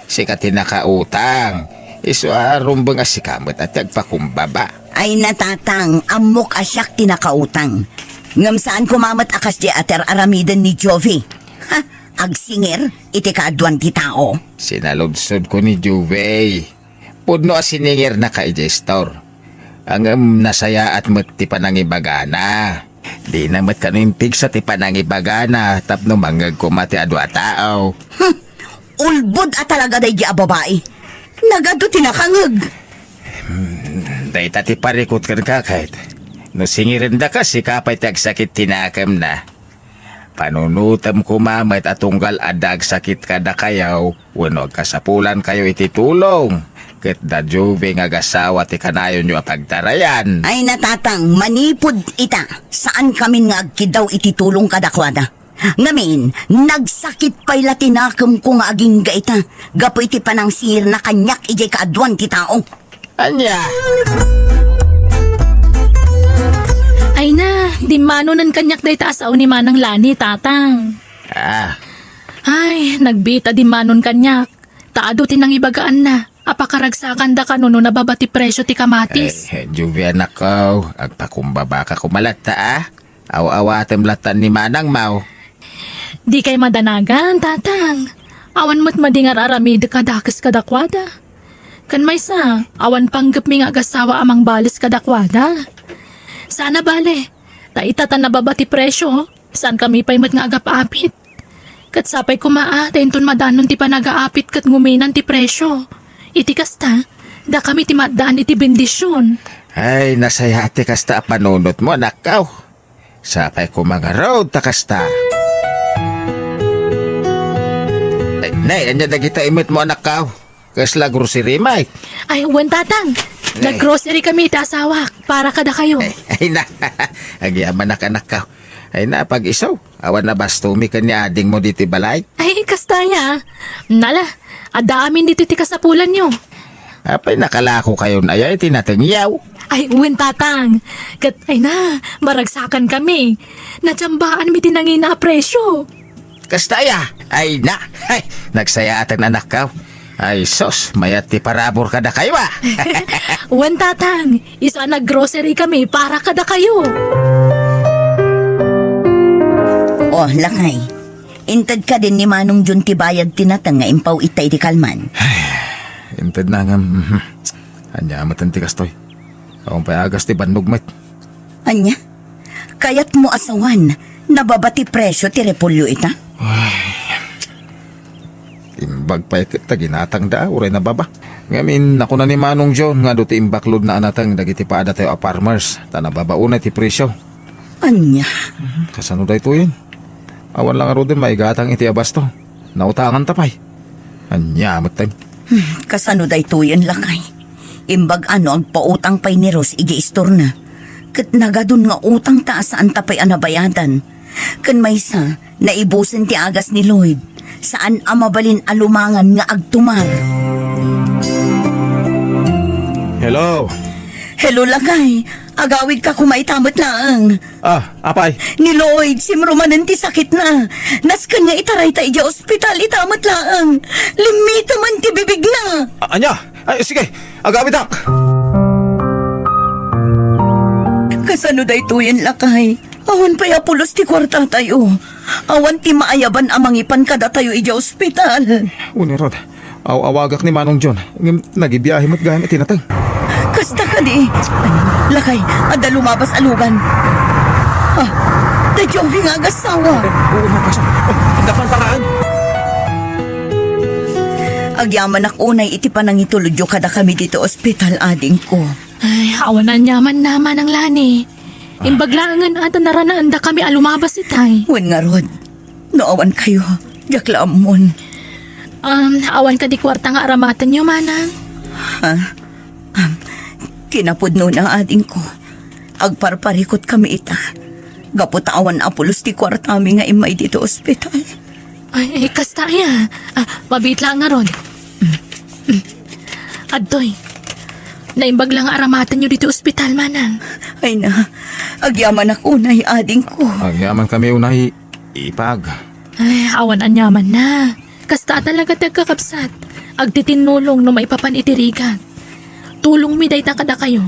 Sika ti nakautang. Isu a rumbeng a sika met a ti agpakumbaba. Ay na, tatang, ammok a siak ti nakautang. Ngem saan koma met a kasdiay a ti ar-aramiden ni Jovi. Ha? Agsingir iti kaaduan ti tao. Sinaludsodko ni Jovi. Pudno a siningirnaka idiay store. Ngem nasayaat met ti panangibagana. Dina met kano impigsa ti panangibagana tapno mangngeg koma ti adu a tao. Hmm. Ulbod a talaga daydi a babai. Nagadu ti nakangngeg. Hmm, dayta ti parikut kenka ket no singirendaka, sika pay ti agsakit ti nakemna. Panunotem koma met a tunggal adda agsakit kadakayo wenno agkasapulankayo iti tulong, ket da Jovi nga agasawa ti kanayonyo a pagtarayan. Ay na, tatang, manipud ita, saankamin nga agkiddaw iti tulong kadakuada. Ngamin, nagsakit pay la ti nakemko nga agingga ita, gapu iti panangsingirna kaniak idiay kaaduan ti tao. Ania? Ay na, dimmanonen kaniak dayta a sao ni Manang Lani, tatang. Ah. Ay, nagbiit a dimmanon kaniak. Ta adu ti nangibagaanna a pakaragsakanda kano no nababa ti presio ti kamatis. Eh, Jovi, anakko, agpakumbabaka koma latta, ah. Aw-awatem latta ni manangmo. Dikay madanagan, tatang. Awan met madi nga ar-aramidek a dakes kadakuada. Ken maysa, awan panggepmi nga agasawa a mangbales kadakuada. Sana bale, ta ita ta nababa ti presio, saankami pay met nga agap-apit. Ket sapay koma a ta inton madanon ti panagaapit ket nguminan ti presio. Iti kasta, dakami ti maaddaan iti bendision. Ay, nasayaat ti kasta a panunotmo, anakko. Sapay koma ngarud ta kasta. Ay, nay, ania dagita imetmo, anakko? Kasla grocery, may? Ay, wen, tatang. Nay. Nag-grocerykami iti asawak para kadakayo. Ay, ay na. Agyamanak, anakko. Ay na, pag-isu. Awan a bastomi ken ni adingmo ditoy balay? Ay, kasta aya. Nala, adda amin ditoy ti kasapulanyo. Apay, nakalakokayon aya iti natengyaw? Ay, wen, tatang. Ket, ay na, maragsakankami. Natiambaanmi ti nangina a presio. Kasta aya? Ay na, ay, nagsayaaten, anakko. Ay sus, mayat ti parabur kadakayo, a. Wen, Tatang, isu a naggrocery kami para kadakayo. O, lakay. Inted kadin ni Manong John ti bayad ti nateng nga impaw ita iti kalman. Inted na ngem, mhm. Ania met ti kastoy? Awan pay agas ti bannog met. Ania? Kayatmo a sawen, nababa ti presio ti repolyo ita? Ay. Imbag pay ket ta ginatangda, uray nababa. Ngamin, nakuna ni Manong John nga adu ti imbaklodna a nateng dagiti padatayo a farmers, ta nababa unay ti presio. Ania? Mhm. Kasano daytoyen? Awan la ngaruden maigatang iti abasto. Nautanganta pay. Ania metten? Hmm, kasano daytoyen, lakay? Imbag a no agpautang pay ni Rose idiay istorna. Ket nagadun nga utangta a saanta pay a nabayadan. Ken maysa, naibusen ti agas ni Lloyd. Saan a mabalin a lumangan nga agtumar. Hello? Hello, lakay. Agawidka koma ita met laeng. Ah, apay? Ni Lloyd, simro manen ti sakitna. Nasken nga itarayta idiay ospital ita met laeng. Limmita man ti bibigna. A-, ania? Ay, sige, agawidak. Kasano daytoyen, lakay? Awan pay a pulos ti kuartatayo. Awan ti maayaban a mangipan kadatayo idiay ospital. Wen ngarud, aw-awagak ni Manong John, ngem nagibiahe met gayam iti nateng. Kasta kadi. Lakay, adda lumabas a lugan. Ah, da Jovi nga agassawa. Oo nga, kaso, oh, dapan paraan. Agyamanak unay iti panangitulodyo kadakami ditoy ospital, adingko. Ay, awan aniamanna, Manang Lani. Imbag laengen a ta naranaandakami a lumabas itay. Wen ngarud, no awankayo, diak la ammon. Um, awan kadi kuarta nga aramatenyo, Manang? Ha? Um, kinapudnona, adingko. Agparparikutkami ita. Gapu ta awan a pulos ti kuartami nga immay ditoy ospital. Ay, ay, kasta aya. Ah, mabiit la ngarud. Mm, mm. Adtoy. Naimbag la nga aramatenyo ditoy ospital, Manang. Ay na, agyamanak unay, adingko. Agyamankami unay, ipag. Ay, awan aniamanna. Kasta a talaga ti agkakabsat. Agtitinnulong no maipapan iti rigat. Tulongmi dayta kadakayo.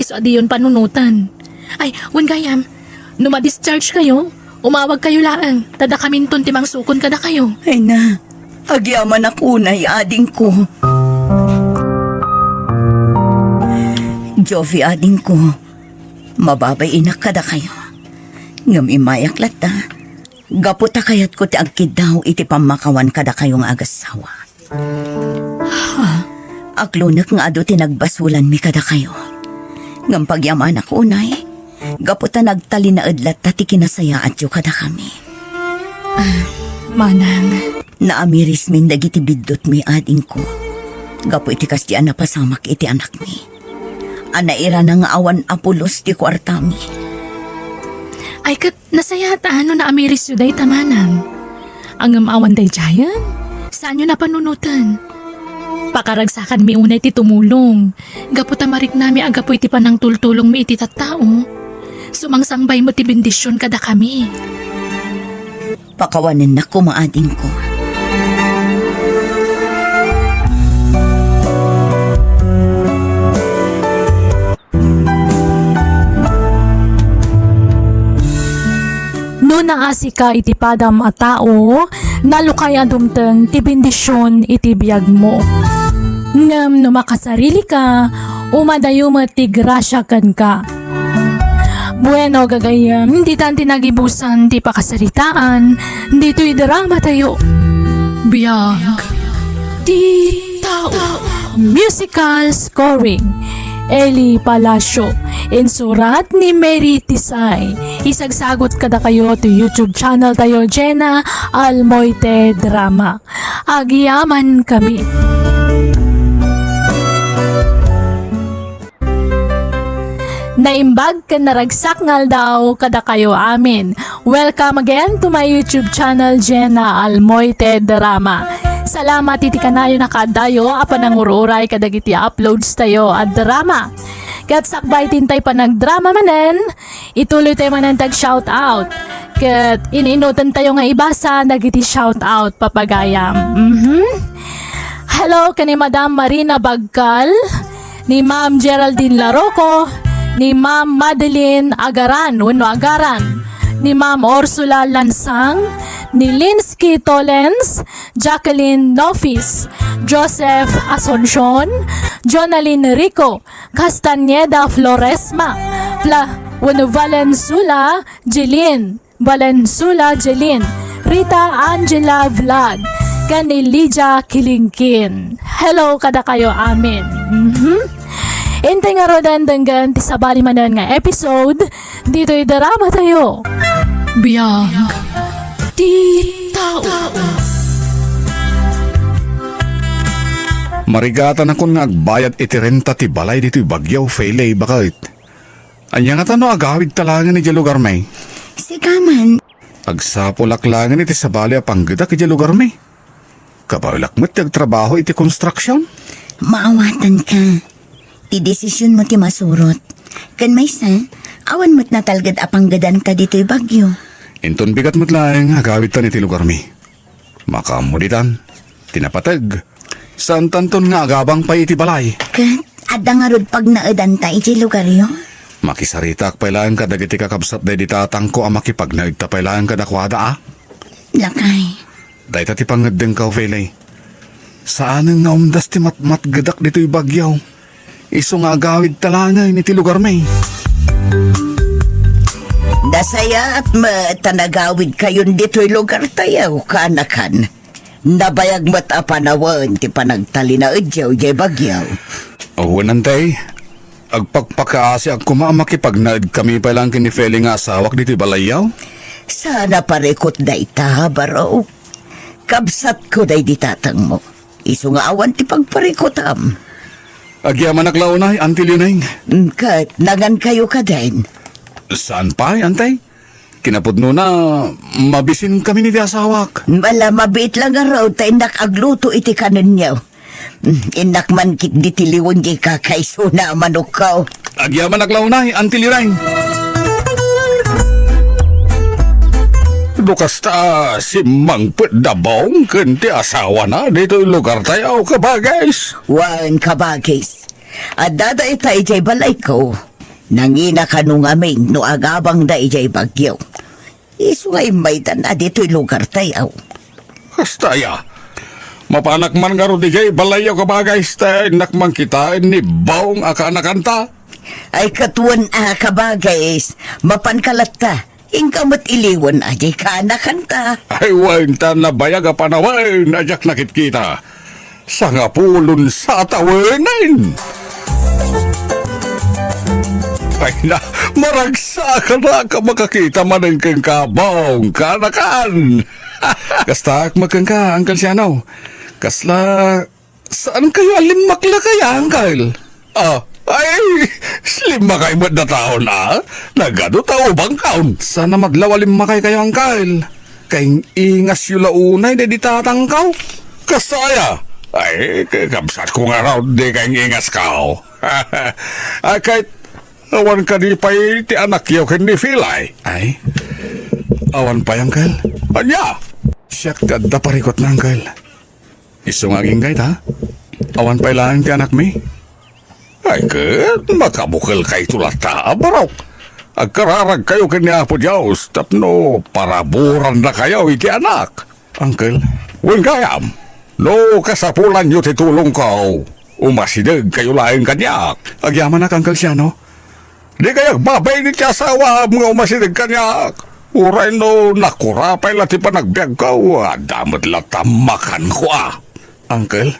Isu a diyon panunoten. Ay, wen gayam, no ma-discharge kayo, umawag kayo laeng, ta dakaminton ti mangsukon kadakayo. Ay na, agyamanak unay, adingko. Jovi, adingko, mababainak kadakayo. Ngem immayak latta, gapu ta kayatko ti agkiddaw iti pammakawan kadakayo nga agassawa. Aklonek nga adu ti nagbasolanmi kadakayo. Ngem pagyamanak unay, gapu ta nagtalinaed latta ti kinasayaatyo kadakami. Ah, Manang. Naamirismin dagiti biddutmi, adingko, gapu iti kasdi a napasamak iti anakmi. A nairana nga awan a pulos ti kuartami. Ay, ket nasayaat a no naamirisyo dayta, Manang. Ngem awan daydiayen, saanyo a panunoten. Pakaragsakanmi unay ti tumulong, gapu ta mariknami a gapu iti panangtultulongmi iti tattao, sumangsangbay met ti bendision kadakami. Pakawanennak koma, adingko. No naasika iti padam a tao, nalukay a dumteng ti bendision iti biagmo. Ngem no makasarilika, umadayo met ti grasia kenka. Bueno, gagayyem, ditan ti nagibusan ti pakasaritaan ditoy drama tayo. Biag ti tao. Musical scoring, Eli Palacio. Insurat ni Mary Tisay. Isagsagot kadakayo ti YouTube channel tayo, Jenna Almoite Drama. Agyaman kami. Naimbag ken naragsak nga aldaw kadakayo amin. Welcome again to my YouTube channel, Jenna Almoite Drama. Salamat iti kanayon a kaaddayo a panangur-uray kadagiti uploads tayo a drama. Ket sakbay ti intay panagdrama manen, ituloy tayo manen ti ag-shout out. Ket in-inutan tayo nga ibasa dagiti shout out, papagayam. Mhm. Hello ken ni Madam Marina Bagkal, ni Ma'am Geraldine Laroco, ni Ma'am Madeline Agaran wenno Agaran, ni Ma'am Ursula Lansang, ni Linsky Tolens, Jacqueline Nofis, Joseph Asuncion, Jonalyn Rico, Castañeda Floresma, Fla-, wenno Valenzuela Jeline, Valenzuela Jeline, Rita Angela Vlog, ken ni Lydia Kilingkin. Hello kadakayo amin. Mhm. Intay ngaruden denggen ti sabali manen nga episode ditoy drama tayo. Biag ti tao. Marigatanakon nga agbayad iti renta ti balay ditoy Baguio, Fele, baket. Ania ngata no agawidta laengen idiay lugarmi? Sika man. Agsapulak laengen iti sabali a panggedak idiay lugarmi. Kabaelak met ti agtrabaho iti konstruksion. Maawatanka. Ti desisionmo ti masurot. Ken maysa, awan met natalged a panggedanka ditoy Baguio. Inton bigat met laeng agawidtan iti lugarmi. Makaammo ditan ti napateg. Saantanton nga agabang pay iti balay. Ket adda ngarud pagnaedanta iti lugaryo? Makisaritaak pay laeng kadagiti kakabsat daydi tatangko a makipagnaedta pay laeng kadakuada a. Lakay. Dayta ti pangngeddengko, Fele. Saanen nga umdas ti matmatgedak ditoy Baguio. Isu nga agawidta laengen iti lugarmi. Nasayaat met ta nagawidkayon ditoy lugartayo, kaanakan. Nabayag met a panawen ti panagtalinaedyo idiay Baguio. Wen, Antay, agpakpakaasiak koma a makipagnaedkami pay laeng ken ni Fele nga asawak ditoy balayyo. Saan a parikut dayta, barok. Kabsatko daydi tatangmo. Isu nga awan ti pagparikutam. Agyamanak la unay, Auntie Leoneng. Mm, ket nangankayo kadin? Saan pay, Antay? Kinapudnona, mabisinkami ni ti asawak. Ala, mabiit la ngarud ta innak agluto iti kanenyo. Mm, innak man ketdi ti liwen diay kakaisuna a manokko. Agyamanak la unay, Auntie Leoneng. No kasta, simmangpetda Bong ken ti asawana ditoy lugartayo, kabagis? Wen, kabagis. Adda dayta idiay balayko. Nangina kano ngamin no agabangda idiay Baguio. Isu nga immaydan a ditoy lugartayo. Kasta aya. Mapanak man ngarud idiay balayyo, kabagis, ta innak man kitaen ni Bong a kaanakanta. Ay, ket wen a, kabagis, mapanka latta. Inka met iliwen a diay kaanakanta. Ay, wen, ta nabayag a panawen a diak nakitkita. Sangapulon sa tawenen. Ay na, maragsakan a makakita manen kenka, Bong, kaanakan. Kastaak met kenka, Uncle Siano. Kasla, saankayo a limmakla kaya, Uncle? Ah, ay, limmakay met dataon, a? Nagadu ta ubangkaon. Saan a madlaw a limmakaykayo, Uncle. Kaing-ingasyo la unay daydi tatangko. Kasta aya? Ay, kabsatko ngarud ti kaing-ingasko. Ay, ket awan kadi pay ti anakyo ken ni Fele? Ay, awan pay, Uncle. Ania? Siak ti adda parikutna, Uncle. Isu nga agingga ita, awan pay laeng ti anakmi. Ay, ket makabukelkayto latta, barok. Agkararagkayo ken ni Apo Dios tapno paraburannakayo iti anak. Uncle. Wen gayam, no kasapulanyo ti tulongko, umasidegkayo laeng kaniak. Agyamanak, Uncle Siano. Dikay agbabain iti asawaam nga umasideg kaniak. Uray no nakurapay la ti panagbiagko, adda met latta makanko a. Uncle?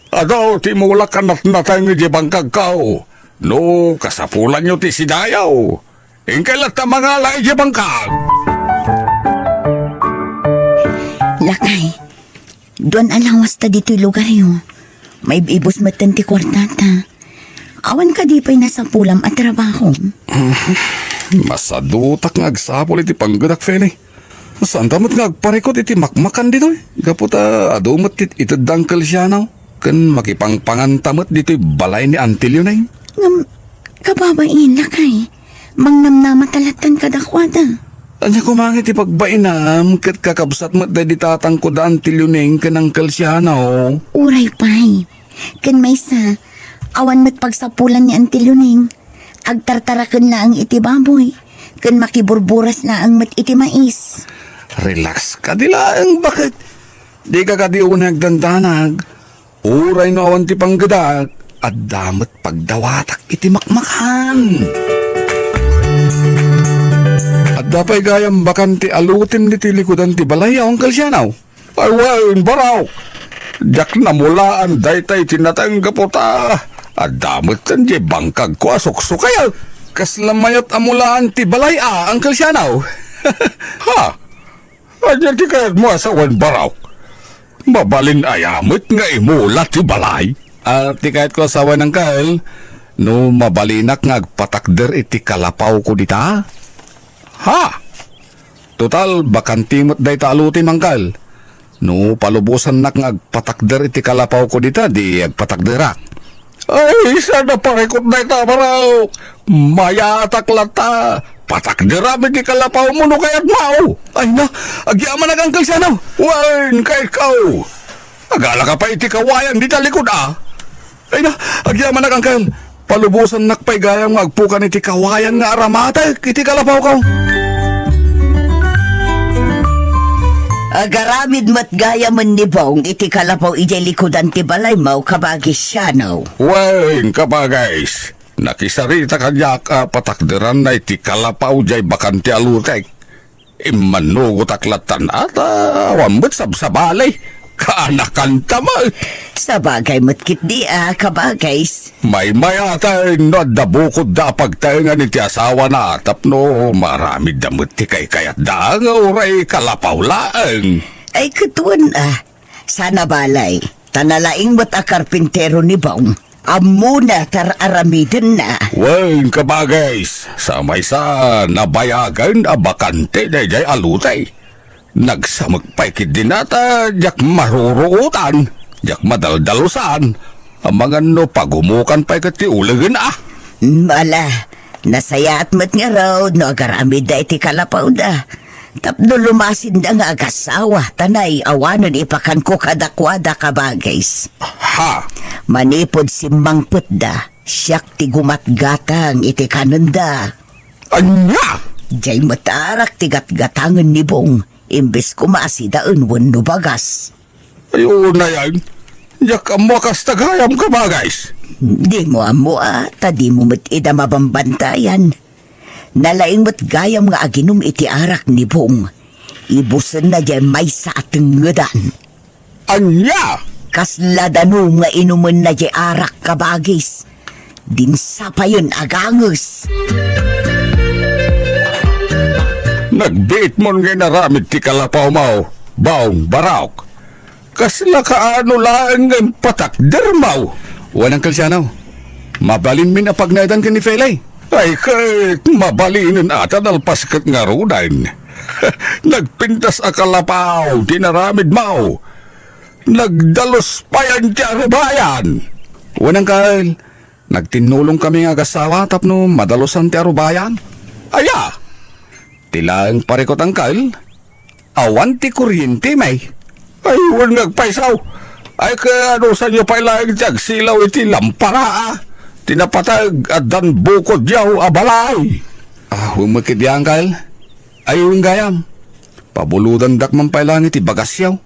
Adu ti mulak a natnateng idiay bangkagko. No kasapulanyo ti sidayo, inkay latta mangala idiay bangkag. Lakay, duan a lawasta ditoy lugaryo. Maib-ibus metten ti kuartata. Awan kadi pay nasapulam a trabaho? Masadutak nga agsapul iti panggedak, Fele. Saanta met nga agparikut iti makmakan ditoy, gapu ta adu met ti ited da Uncle Siano, ken makipangpanganta met ditoy balay ni Auntie Leoneng. Ngem, kababain, lakay, mangnamnama ta lattan kadakuada. Ania koma nga iti pagbainam ket kakabsat met daydi tatangko da Auntie Leoning ken Uncle Siano? Uray pay. Ken maysa, awan met pagsapulan ni Auntie Leoning. Agtartaraken laeng iti baboy, ken makiburburas laeng met iti mais. Relax kadi laeng, baket? Dika kadi unay agdandanag? Uray no awan ti panggedak, adda met pagdawatak iti makmakan. Adda pay gayam bakante a lutim ditoy likudan ti balay, Uncle Siano? Ay wen, Barok. Diak namulaan dayta iti nateng gapu ta adda metten diay bangkagko a suksukayek. Kasla mayat a mulaan ti balay a, Uncle Siano? Ha? Ania ti kayatmo a sawen, Barok? Mabalin aya met nga imula ti balay? Ah, ti kayatko a sawen, Uncle, no mabalinak nga agpatakder iti kalapawko dita? Ha? Total, bakante met dayta a lutim, Uncle. No palubosannak nga agpatakder iti kalapawko dita, di agpatakderak. Ay, saan a parikut dayta, Barok? Mayatak latta. Patakderam iti kalapawmo no kayatmo. Ay na, agyamanak, Uncle Siano. Wen, kayatko. Agala ka pay iti kawayan dita likud, a. Ay na, agyamanak, Uncle. Palubosannak pay gayam nga agpukan iti kawayan nga aramatek iti kalapawko. Agaramid met gayamen ni Bong iti kalapaw idiay likudan ti balaymo, kabagis Siano. Wen, kabagis, nakisarita kaniak a patakderanna iti kalapaw diay bakante a lutek. Immannugotak lattan a ta awan met sabsabali. Kaanakanta met. Sabagay met ketdi a, kabagis. Maymayaten no adda bukodda a pagtaengan iti asawana tapno maaramidda met ti kaykayatda nga uray kalapaw laeng. Ay, ket wen a, saan a balay, ta nalaing met a karpintero ni Bong. Ammona ti ar-aramidenna. Wen, kabagis, sa maysa, nabayagen a bakante daydiay a lutay. Nagsamek pay ketdin a ta diak maruruotan, diak madaldalusan. Amangan no pagumukan pay ket ti ulegen a. Ala, nasayaat met ngarud no agaramidda iti kalapawda. Tapno lumasinda nga agasawa, ta nay awanen ipakanko kadakuada, kabagis. Ha? Manipud simmangpetda, siak ti gumatgatang iti kanenda. Ania? Diay met arak ti gatgatangen ni Bong, imbes koma a sidaen wenno bagas. Ay, unayan. Diak ammo a kasta gayam, kabagis. Dimo ammo a, ta dimo met ida mabambantayan. Nalaing met gayam nga aginum iti arak ni Bong. Ibusenna diay maysa a tengngedan. Ania? Kasla danum nga inumenna diay arak, kabagis. Dinsapayen a ganges. Nagbiitmon nga inaramid ti kalapawmo, Bong, Barok. Kasla kaano laeng nga impatakdermo? Wen, Uncle Siano, mabalinmin a pagnaedan ken ni Felay. Ay, ket mabalinen a ta nalpas ket ngaruden. Nagpintas a kalapaw ti inaramidmo. Nagdalus payen ti arubayan. Wen, Uncle, nagtinnulongkami nga agasawa tapno madalusan ti arubayan. Aya? Ti laeng parikut, Uncle, awan ti kuryente, may. Ay, wen nga agpayso. Ay, kaano sanyo pay laeng ti agsilaw iti lampara, a? Ti napateg, addan bukodyo a balay. Ah, wen met ketdi, Uncle. Ay, wen gayam. Pabulodandak man pay laeng iti bagasyo.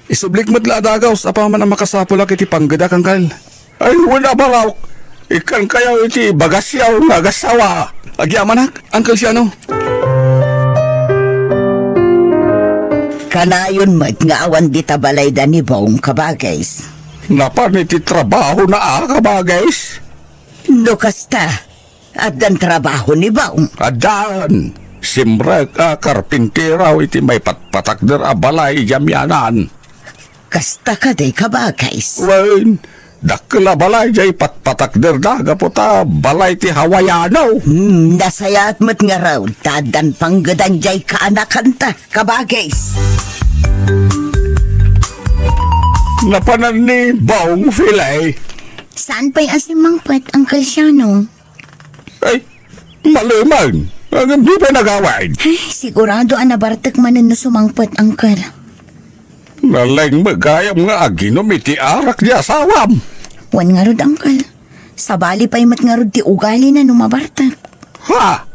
Isublik met la a dagaus apaman a makasapulak iti panggedak, Uncle. Ay, wen a, Barok. Ikkankayo iti bagasyo nga agasawa. Agyamanak, Uncle Siano. Kanayon met nga awan dita balayda ni Bong, kabagis. Napan iti trabahona a, kabagis. No kasta, addan trabaho ni Bong? Addan. Simrek a karpintero iti maipatpatakder a balay idiay amianan. Kasta kadi, kabagis? Wen, dakkel a balay diay patpatakderda gapu ta balay ti Hawaiano. Hmm, nasayaat met ngarud ta addan panggedan diay kaanakanta, kabagis. Napanan ni Bong, Felay. Saan pay a simmangpet, Uncle Siano? Ay, malemen. Ngem di pay nagawain. Ay, sigurado a nabartek manen no sumangpet, Uncle. Naleng met gayam nga aginum iti arak ti asawam. Wen ngarud, Uncle. Sabali pay met ngarud ti ugalina no mabartek. Ha?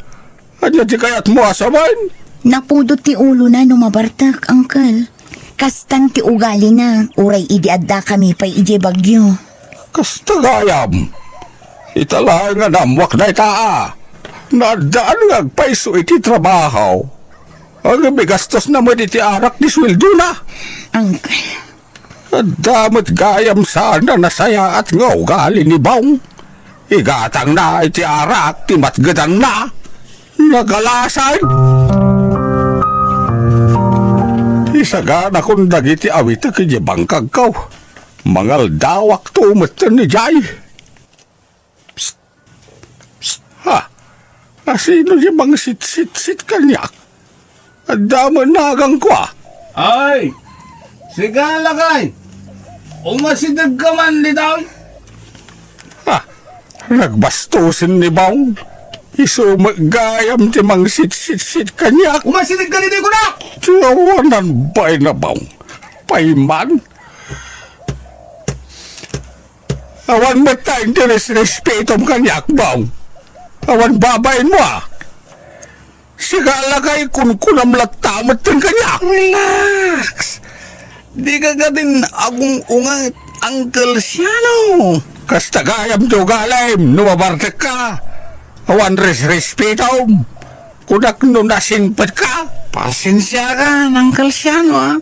Ania ti kayatmo a sawen? Napudot ti ulona no mabartek, Uncle. Kastan ti ugalina, uray idi addakami pay idiay Baguio. Kasta gayam. Ita laeng nga naammuak dayta a. Naaddaan nga agpayso iti trabaho. Ngem igastosna met iti arak ti sueldona. Uncle. Adda met gayam saan a nasayaat nga ugali ni Bong. Igatangna iti arak ti matgetanna. Nagalasan. Isaganakon dagiti awitek idiay bangkagko. Mangaldawakto metten idiay. Psst! Psst! Ha? Asino ti mangsitsitsit kaniak? Adda met nagangko a. Ay! Sika, lakay! Umasidegka man ditoy? Ha? Nagbastosen ni Bong. Isu met gayam ti mangsitsitsit kaniak. Umasidegka ditoy, kunak! Ti awanan bain a Bong. Payman. Awan met ta interes respetom kaniak, Bong. Awan babainmo a. Sika, lakay, kunkunam latta metten kaniak. Relax. Dika kadin agung-unget, Uncle Siano. Kasta gayam ti ugalim no mabartekka. Awan resrespetom. Kunak no nasingpetka. Pasensiakan, Uncle Siano, a.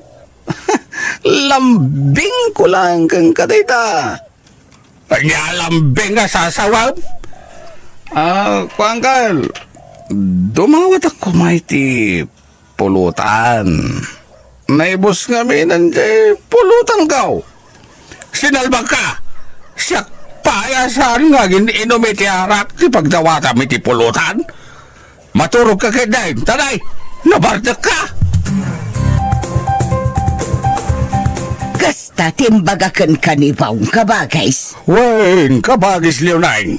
Lambingko laeng kenka dayta. Ania lambing a sasawem? Ah, kuan, Kal, dumawatak koma iti pulutan. Naibus ngamin diay pulutanko. Sinalbagka. Siak pay a saan nga agin-inum iti arak ti pagdawatam iti pulutan. Maturogka ketdin, ta nay, nabartekka! Kasta ti imbaga kenka ni Bong, kabagis. Wen, kabagis Leonine,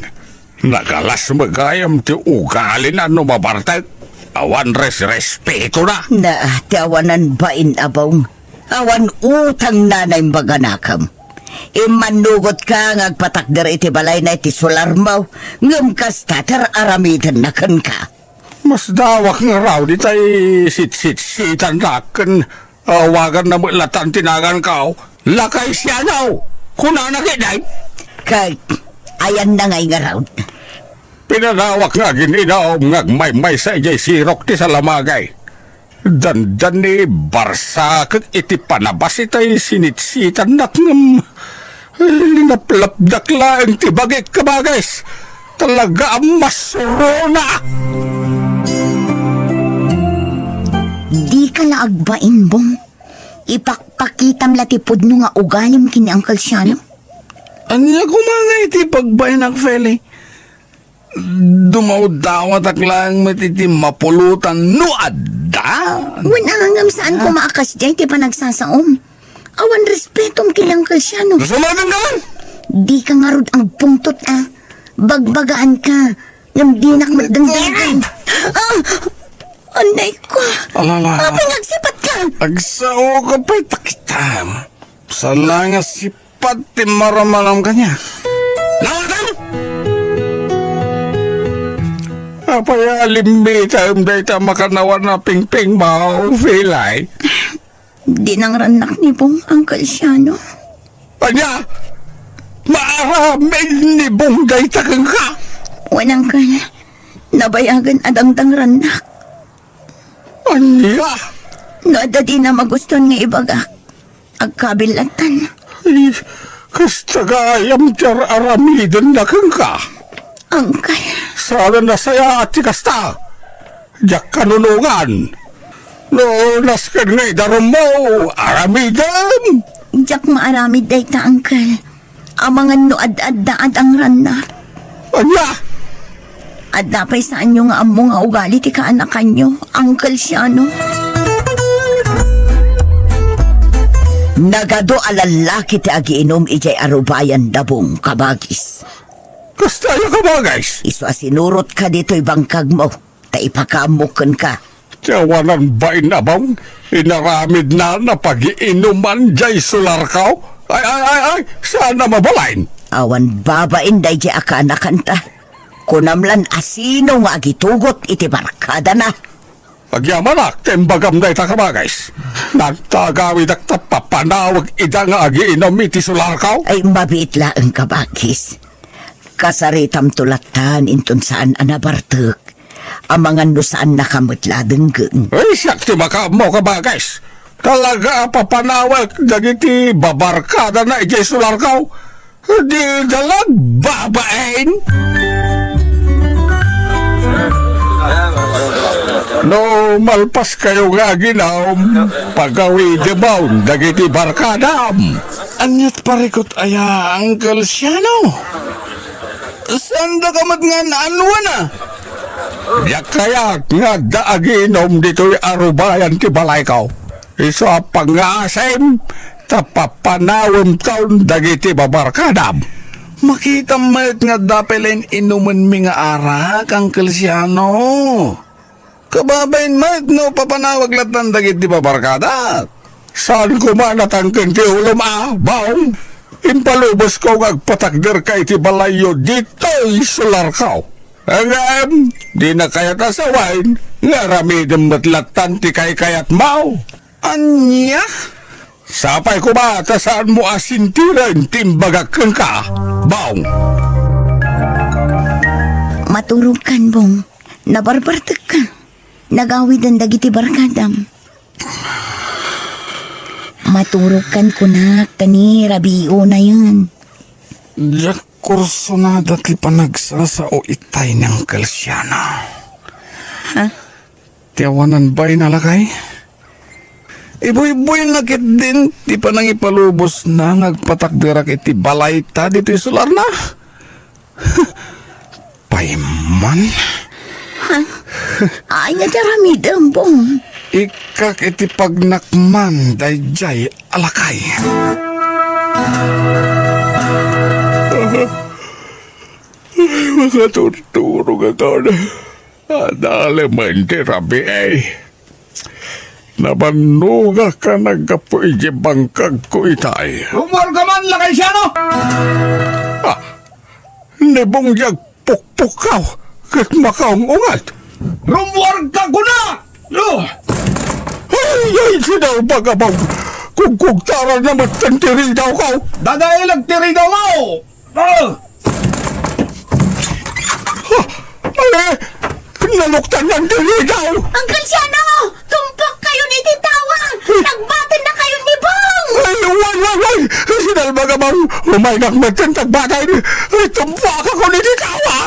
nagalas met gayam ti ugalina no mabartek. Awan resrespetona. Na, ti awanan bain a Bong. Awan utangna nga imbaganakem. Immannugotka nga agpatakder iti balayna iti solarmo, ngem kasta ti ar-aramidenna kenka. Masdawak ngarud itay sitsitsitannak ken awaganna met latta ti naganko. Lakay Siano, kunana ketdin. Kay, ayanna ngay ngarud. Pinanawak nga agin-inum nga agmaymaysa idiay sirok ti salamagay. Dandani, barsakek iti panabas itay sinitsitannak ngem, ay, linaplapdak laeng ti bagik, kabagis. Talaga a masuronak! Dika la agbain, Bong. Ipakpakitam la ti pudno nga ugalim ken ni Uncle Siano. Ania koma nga iti pagbainak, Feli? Dumawdawatak laeng met iti mapulutan no adda. Wen, a, ngem saan koma a kasdiay ti panagsasaom. Awan respetom ken ni Uncle Siano. Sumadanka man! Dika ngarud agpungtot a. Bagbagaanka. Ngem dinak met dengdenggen. Ah! Anay ko. Alala. Apay nga agsipatka? Agsaoka pay ta kitam. Saan nga sip- Pati marammaram kaniak. Nawatam! Apay a limmitem dayta makannawan a pingpingmo, Felay? Dinangrannak ni Bong, Uncle Siano. Ania? Maaramid ni Bong dayta kenka? Wen, Uncle. Nabayagen a dangdangrannak. Ania? No adda dina magustuan nga ibagak, agkabil lattan. Ay, kasta gayam ti ar-aramidenna kenka. Angkay. Saan a nasayaat ti kasta. Diak kanunongan. No nasken nga idarummo, aramidem. Diak maaramid dayta, Angkay. Amangan no ad-adda a dangrannak. Ania? Adda pay saanyo nga ammo nga ugali ti kaanakanyo, Uncle Siano. Nagadu a lallaki ti agiinum idiay arubayan da Bong, kabagis. Kasta aya, kabagis? Isu a sinurotka ditoy bangkagmo. ta ipakaammok kenka. Ti awanan bain a Bong, inaramidna a pagiinuman diay solarko. Ay, ay, ay, ay, saan a mabalin? Awan babain daydiay a kaanakanta. Kunam lan a sino nga agitugot iti barkadana. Agyamanak ta imbagam dayta, kabagis. Nagtagawidak ta papanawag ida nga agiinum iti solarko. Ay, mabiit laeng, kabagis. Kasaritamto lattan inton saan a nabartek. Amangan no saannaka met la a denggen. Ay, siak ti makaammo, kabagis. Talaga a papanawag dagiti babarkadana idiay solarko. Dida la agbabain. No malpaskayo nga aginum, pagawidemon dagiti barkadam. Aniat parikut aya, Uncle Siano? Saandaka met nga an-anwan a? Diak kayat nga adda agiinum ditoy a rubayan ti balayko. Isu a pangngaasim ta papanawemton dagiti babarkadam. Makitam met nga adda pay laeng inumenmi nga arak, Uncle Siano. Kababain met no papanawag lattan dagiti babarkadak. Saan koma natangken ti ulom a, Bong. Impalubosko nga agpatakderka iti balayyo ditoy solarko. Ngem, dina kayat a sawen nga aramidem met lattan ti kaykayatmo. Ania? Sapay koma ta saanmo a sintiren ti imbagak kenka, Bong. Maturogkan, Bong. Nabarbartekka. Nagawiden dagiti barkadam. Maturogkan kunak, ta ni rabii unayen. Diak kursunada ti panagsasao itay ni Uncle Siano. Ha? Ti awanan bain a lakay? Ibuybuy na ketdin ti panangipalubosna nga agpatakderak iti balayta ditoy solarna. Payman? Ha? Ania ti aramidem, Bong? Ikkak iti pagnakman daydiay a lakay. Ay, makaturturo nga taon. Adalemen ti rabii. Nabannogak a naggapu iti bangkagko itay. Rummuarka man, Lakay Siano! Ah, ni Bong diay agpukpukkaw ket makaung-unget. Rummuarka kuna! No! Ay, ay, sinalbag a Bong! Kugkugtaran na met ti ridawko! Dadailag ti ridawmo! Ah! Ah! Ay! Naluktangan ti ridaw! Uncle Siano! Tumpokkayon iti tawa! Nagbatennakayon ni Bong! Ay, wan, wan, wan! Sinalbag a Bong! Umaynak met ti nagbaten! Ay, tumpuakakon iti tawa!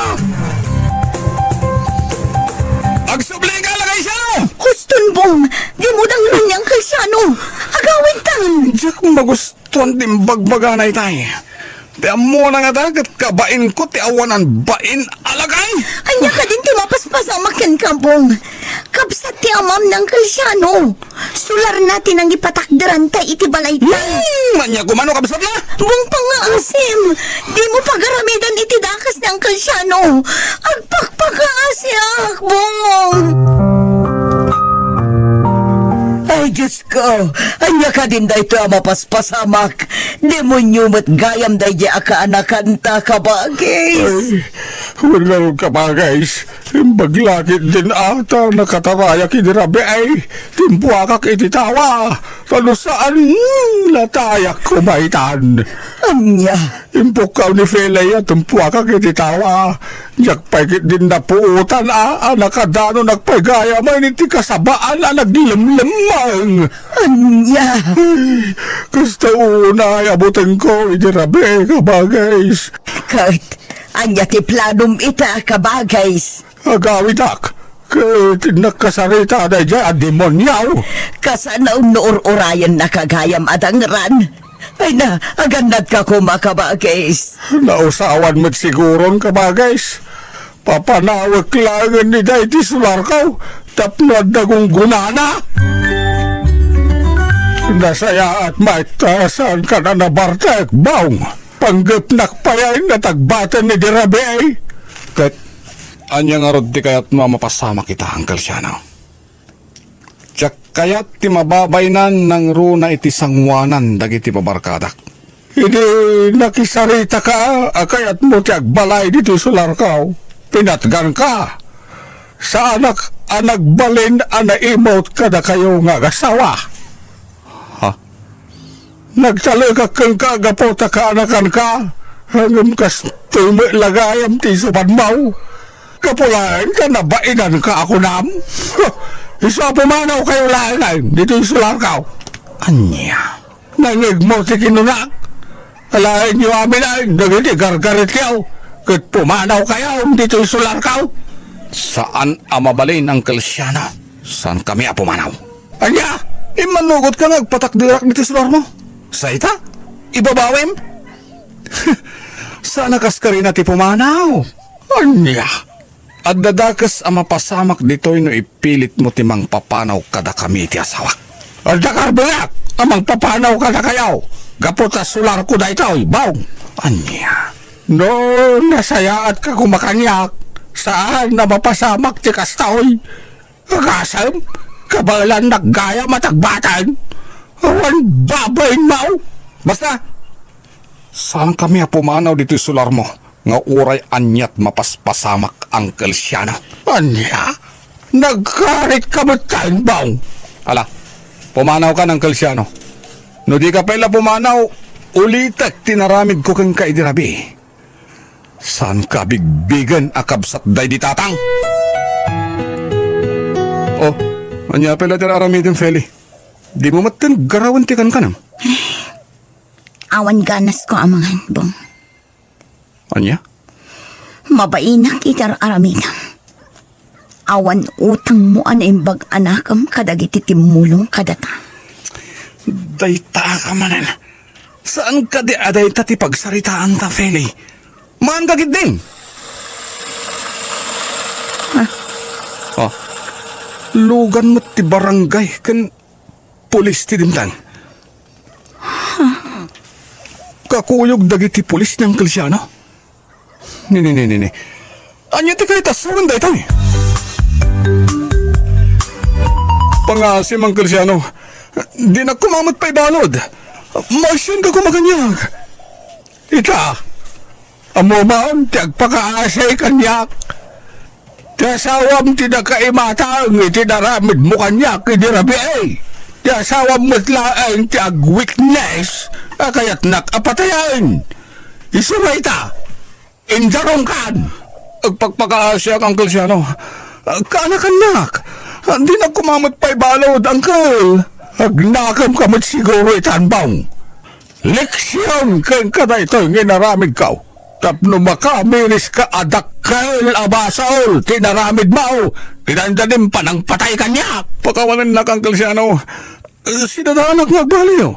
Agsubli ka, Lakay Siano! Huston, Bong! Dimo dangnan ni Uncle Siano! Agawidtan! Diak magustuan ti imbagbagana itay. Ti ammona ngata ket kabainko ti awanan bain a lakay. Ania kadin ti mapaspasamak kenka, Bong? Kabsat ti amam ni Uncle Siano. Solarna ti nangipatakderanta iti balayta. Hmm, ania koma no kabsatna? Bong, pangngaasim. Dimo pagaramidan iti dakes ni Uncle Siano. Agpakpakaasiak, Bong. Ay, Diyos ko, ania kadin daytoy a mapaspasamak? Demonio met gayam daydiay a kaanakanta, kabagis. Ay, wen ngarud, kabagis, imbag la ketdin a ta nakatarayak idi rabii, timpuakak iti tawa, ta no saan, hmm, natayak koma itan. Ania? Impukkaw ni Felay a timpuakak iti tawa. Diak pay ketdin napuotan a, a nakadanonak pay gayamen iti kasabaan a naglemlemmeng. Ania? Ay, kasta unay a butengko iti rabii, kabagis. Ket ania ti planom ita, kabagis? Agawidak, ket nakasarita daydiay a demonio. Kasano no ur-urayennaka gayam a dangran? Ay na, agannadka koma, kabagis. Nausawan met siguron, kabagis. Papanawek laengen ni daydi solarko tapno adda gunggonana. Nasayaat met ta saankan a nabartek, Bong. Panggepnak pay a nagbaten idi rabii. Ket Ania ngarud ti kayatmo a mapasamak ita, Uncle Siano? Diak kayat ti mababain nangruna iti sangoanan dagiti babarkadak. Idi nakisaritaka a kayatmo ti agbalay ditoy solarko, pinatganka. Saanak a nagbalin a naimut kadakayo nga agasawa. Ha? Nagtalekak kenka gapu ta kaanakanka, ngem kastoy met la gayam ti isubanmo. Gapu laeng ta nabainanka a kunam. Isu a pumanawkayo laengen ditoy solarko. Ania? Nangngegmo ti kinunak? Alaenyo aminen dagiti gargaretyo ket pumanawkayo ditoy solarko. Saan a mabalin, Uncle Siano. Saankami a pumanaw. Ania? Immannugotka nga agpatakderak ditoy solarmo? Sa ita? Ibabawim? Saan a kaskarina ti pumanaw? Ania? Adda dakes a mapasamak ditoy no ipilitmo ti mangpapanaw kadakami iti asawak. Adda karbuyak a mangpapanaw kadakayo gapu ta solarko daytoy, Bong. Ania? No nasayaatka koma kaniak, saan a mapasamak ti kastoy. Agasem, kabaelannak gayam a tagbaten. Awan babainmo. Basta, saankami a pumanaw ditoy solarmo nga uray aniat mapaspasamak, Uncle Siano. Ania? Nagkaritka metten, Bong? Ala, pumanawkan, Uncle Siano. No dika pay la pumanaw, ulitek ti naramidko kenka idi rabii. Saanka a bigbigen a kabsat daydi tatang? Oh, ania pay la ti ar-aramidem, Feli? Dimo metten garawen ti kankanam? Awan ganasko a mangan, Bong. Ania? Mabainak iti ar-aramidem. Awan utangmo a naimbag a nakem kadagiti timmulong kadata. Dayta ka manen. Saan kadi a dayta ti pagsaritaanta, Feli? Maanka ketdin? Ah. Oh. Lugan met ti barangay ken pulis ti dimteng. Kakuyog dagiti pulis ni Uncle Siano. Ni, ni, ni, ni, ni. Ania ti kayat a sawen daytoy? Pangasim, Uncle Siano. Dinak koma met pay balud. Maasianka koma kaniak. Ita, ammom ti agpakaasi kaniak. Ti asawam ti nakaimatang iti naramidmo kaniak idi rabii. Ti asawam met laeng ti agwitness a kayatnak a patayen. Isu nga ita, indarongkan. Agpakpakaasiak, Uncle Siano. Kaanakannak. Dinak koma met pay balud, Uncle. Agnakemka met siguro itan, Bong. Leksion kenka daytoy nga inaramidko. Tapno makaminis ka a dakkel a basol ti naramidmo, ti dandanim panangpatay kaniak. Pakawanennak, Uncle Siano. Sidadaanak nga agbaliw.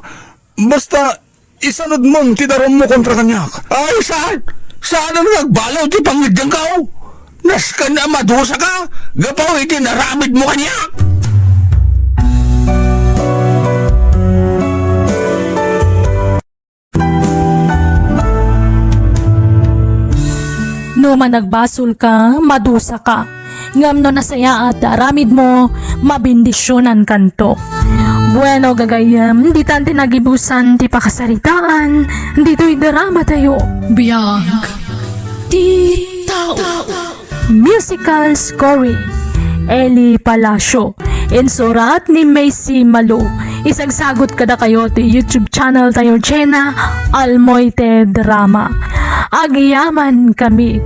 Basta, isanudmon ti darummo kontra kaniak. Ay, saan? Saan nga agbaliw ti pangngeddengko? Nasken a madusaka gapu iti naramidmo kaniak. No managbasolka, madusaka. Ngem no nasayaat ti aramidmo, mabendisionankanto. Bueno, gagayyem, ditan ti nagibusan ti pakasaritaan ditoy dramatayo. Biag ti tao. Musical scoring, Eli Palacio. Insurat ni Macy Malo. Isagsagut kadakayo ti YouTube channel tayo, Jenna Almoite Drama. Agyamankami.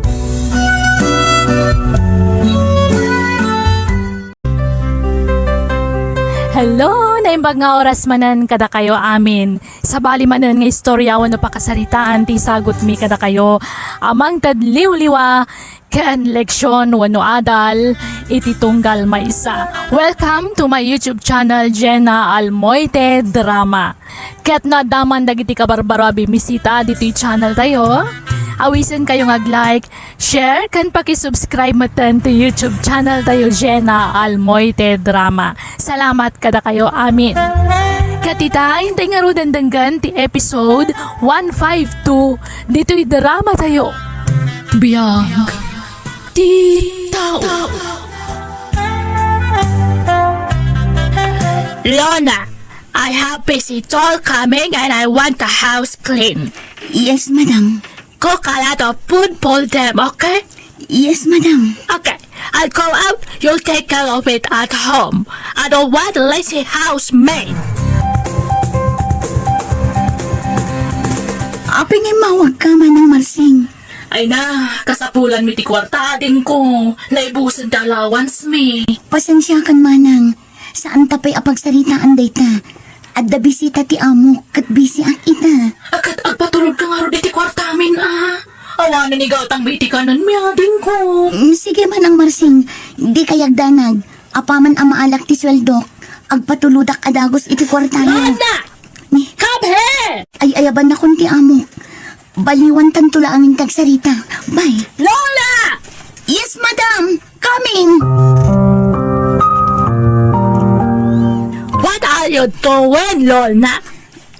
Hello! Naimbag nga oras manen kadakayo amin. Sabali manen nga istorya wenno pakasaritaan ti isagutmi kadakayo a mangted liwliwa ken leksion wenno adal iti tunggal maysa. Welcome to my YouTube channel, Jenna Almoite Drama. Ket no adda man dagiti kabarbaro a bimisita ditoy channel tayo, awisenkayo nga ag-like, share, ken pakisubscribe metten ti YouTube channel tayo, Jenna Almoite Drama. Salamat kadakayo amin. Ket ita, intay ngaruden denggen ti episode one five two ditoy drama tayo. Biag Tita. Lona, I have visitor coming and I want the house clean. Yes, madam. Cook a lot of food for them, okay? Yes, madam. Okay, I'll go out. You'll take care of it at home. I don't want lazy housemaid. Apay nga immawag ka, Manang Marsing? Ay na, kasapulan mi ti kuarta, adingko. Naibusen ti allowance mi. Pasensiakan, Manang. Saan ta pay a pagsaritaan dayta. Adda bisita ti amok, ket bisiak ita. Akat agpatulod ka ngarud iti kuartamin, a. Awanen igatang mi iti kanen mi, adingko. Mm, sige, Manang Marsing. Di kayagdanag. Apaman a maalak ti sueldok, agpatulodak a dagus iti kuartayo. Lona! Ni- Come here! Ay, ayabannakon ti amok. Baliwantanto laeng ti agsarita. Bye. Lola! Yes, madam. Coming. What are you doing, Lona?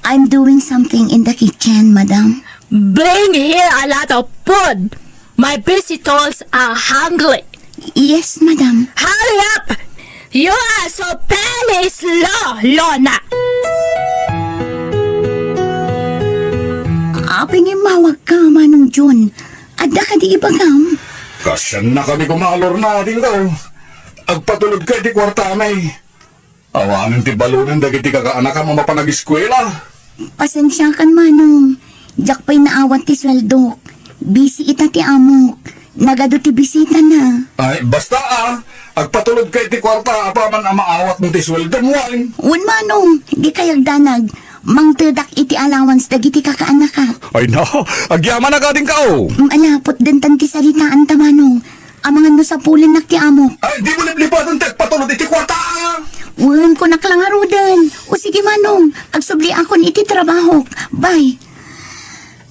I'm doing something in the kitchen, madam. Bring here a lot of food. My visitors are hungry. Yes, madam. Hurry up! You are so very slow, Lona! Apay nga immawag ka, Manong John. Adda kadi ibagam? Kasiannakami koma, Lorna, adingko. Agpatulod ka iti kuartami. Awanen ti balonen dagiti kakaanakam a mapan ageskuela. Pasensiakan, Manong. Diak pay naawat ti sueldok. Busy ita ti amok. Nagadu ti bisitana. Ay, basta, a. Agpatulod ka iti kuarta apaman a maawatmo ti sueldom, wen? Wen, Manong. Di kayagdanag. Mangtedak iti allowance dagiti kakaanakak. Ay na, agyamanak adingko. Malaput dentan ti saritaanta, Manong. Amangan no sapulennak ti amok. Ay, dimo liplipatan ti agpatulod iti kuarta, a! Wen, kunak la ngaruden. O sige, Manong, agsubliakon iti trabahok. Bye.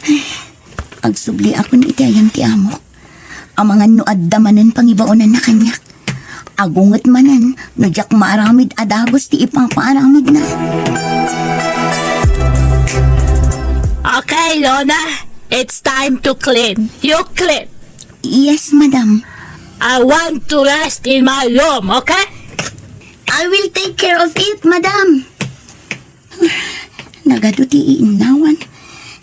Ay, agsubliakon iti ayan ti amok. Amangan no adda manen pangibaonanna kaniak. Agunget manen no diak maaramid a dagus ti ipapaaramidna. Okay, Lona. It's time to clean. You clean. Yes, madam. I want to rest in my room, okay? I will take care of it, madam. Nagadu ti iinnawan.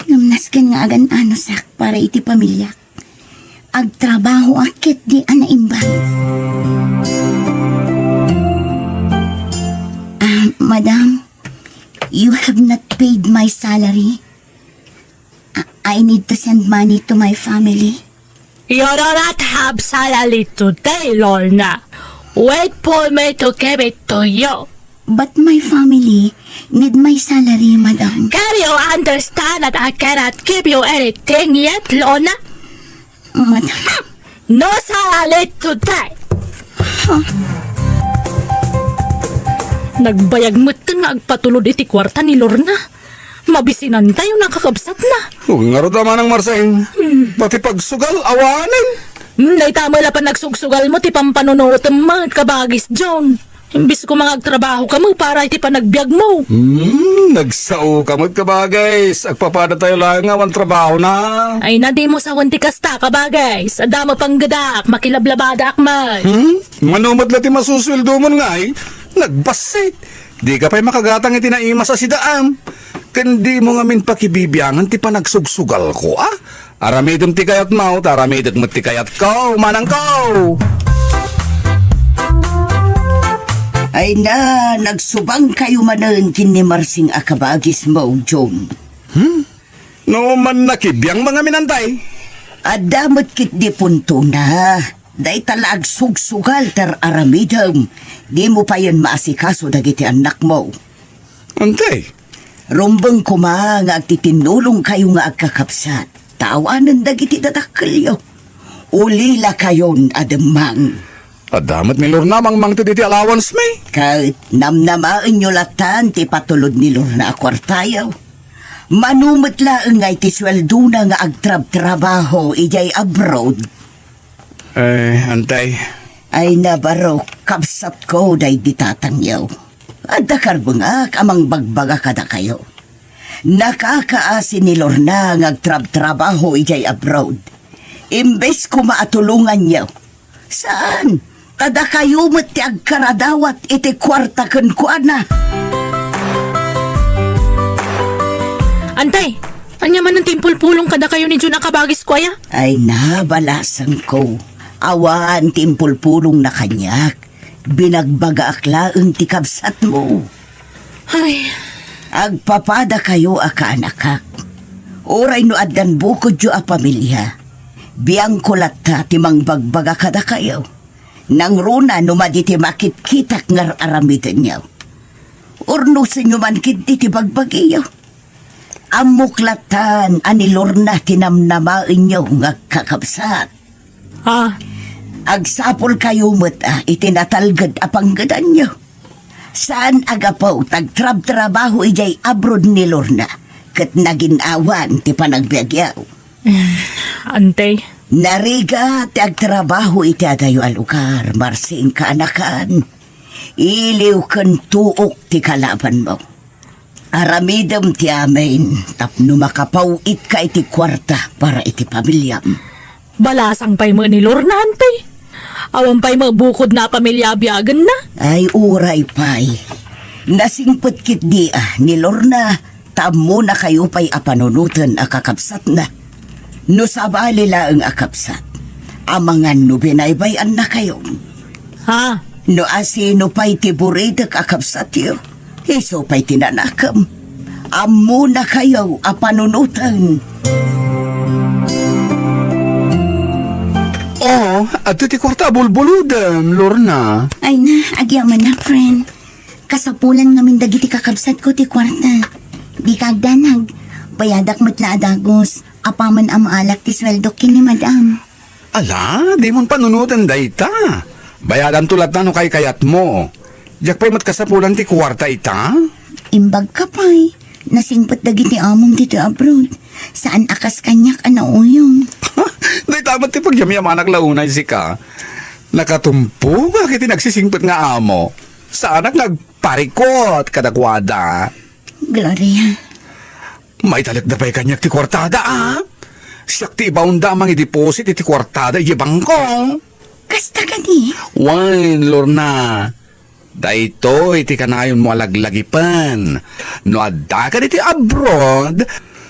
Ngem nasken nga agan-anosak para iti pamiliak. Agtrabahoak ketdi a naimbag. Ah, madam, you have not paid my salary. I, I need to send money to my family. You do not have salary today, Lorna. Wait for me to give it to you. But my family need my salary, madam. Can you understand that I cannot give you anything yet, Lorna? Madam. No salary today. Nagbayag metten nga agpatulod iti kuarta ni Lorna. Mabisinantayo nakakabsatna. O, ngarud a, Manang Marsing. Hmm. Pati pagsugal, awanen. Hmm, dayta met laeng panagsugsugalmo ti pampanunuotem met, kabagis John. Imbes koma nga agtrabahoka met para iti panagbiagmo. Hmm, nagsaoka met, kabagis. Agpapadatayo laeng awan trabahona. Ay na, dimo sawen ti kasta, kabagis. Adda met panggedak, makilablabadaak met. Hmm? Mano met la ti masusueldomon ngay? Nagbassit. Dika pay makagatang iti naimas a sidaam. Ken dimo ngamin pakibibiangen ti panagsugsugalko, a? Aramidem ti kayatmo, ta aramidek met ti kayatko, manangko! Ay na, nagsubangkayo manen ken ni Marsing a kabagismo, John. Hmm? No man nakibiang mangaminantay? Adda met ketdi puntona. Dayta la agsugsugal ti ar-aramidem. Dimo payen maasikaso dagiti annakmo. Antay? Rumbeng koma nga agtitinnulongkayo nga agkakabsat, ta awanen dagiti dadakkelyo. Ulilakayon a demmang. Adda met ni Lorna mangmangted iti allowance mi. Ket namnamaenyo latan ti patulod ni Lorna a kuartayo. Mano met laeng nga iti sueldona nga agtrabtrabaho idiay abroad? Eh, antay. Ay na, barok, kabsatko daydi tatangyo. Adda karbengak a mangbagbaga kadakayo. Nakakaasi ni Lorna nga agtrabtrabaho idiay abroad. Imbes koma a tulonganyo, Saan? Ta dakayo met ti agkaradawat iti kuarta kenkuana. Antay, ania manen ti impulpulong kadakayo ni Jun a kabagisko aya? Ay na, balasangko. Awan ti impulpulongna kaniak. Binagbagaak laeng ti kabsatmo. Ay. Agpapadakayo a kaanakak. Uray no addan bukodyo a pamilia, biangko latta ti mangbagbaga kadakayo. Nangruna no madi ti makitkitak nga ar-aramidenyo. Urnosenyo man ketdi ti bagbagiyo. Ammok lattan a ni Lorna ti namnamaenyo nga agkakabsat. Ah. Agsapulkayo met a iti natalged a panggedanyo. Saan a gapu ta agtrabtrabaho idiay abroad ni Lorna ket nagin-awan ti panagbiagyo. Ante. Narigat ti agtrabaho iti adayo a lugar, Marsing kaanakan. Iliw ken tuok ti kalabanmo. Aramidem ti amin tapno makapaw-itka iti kuarta para iti pamiliam. Balasang pay met ni Lorna, ante. Awan pay met bukodna a pamilia a biagenna. Ay, uray pay. Nasingpet ketdi a ni Lorna, ta ammonakayo pay a panunoten a kakabsatna. No sabali laeng a kabsat, amangan no binaybay-annakayo. Ha? No asino pay ti buritek a kabsatyo, isu pay ti nanakem. Ammonakayo a panunoten. Oh, adto ti kuarta a bulbulodem, Lorna. Ay na, agyamanak, friend. Kasapulan ngamin dagiti kakabsatko ti kuarta. Dika agdanag. Bayadak met la a dagus. Apaman a maalak ti sueldok ken ni Madam. Ala, dimon panunoten dayta. Bayadanto latta no kaykayatmo. Diak pay met kasapulan ti kuarta ita? Imbagka pay. Nasingpet dagiti amom ditoy abroad. Saan a kas kaniak a nauyong. Dayta met ti pagyamyamanak la unay sika. Nakatumpongak iti nagsisingpet nga amo. Saanak nga agparikut kadakuada. Gloria. Maitalekda pay kaniak ti kuartada, a? Siak ti ibaonda a mangideposit iti kuartada idiay bangko. Kasta kadi? Wen, Lorna. Daytoy ti kanayonmo a laglagipen. No addaka ditoy abroad,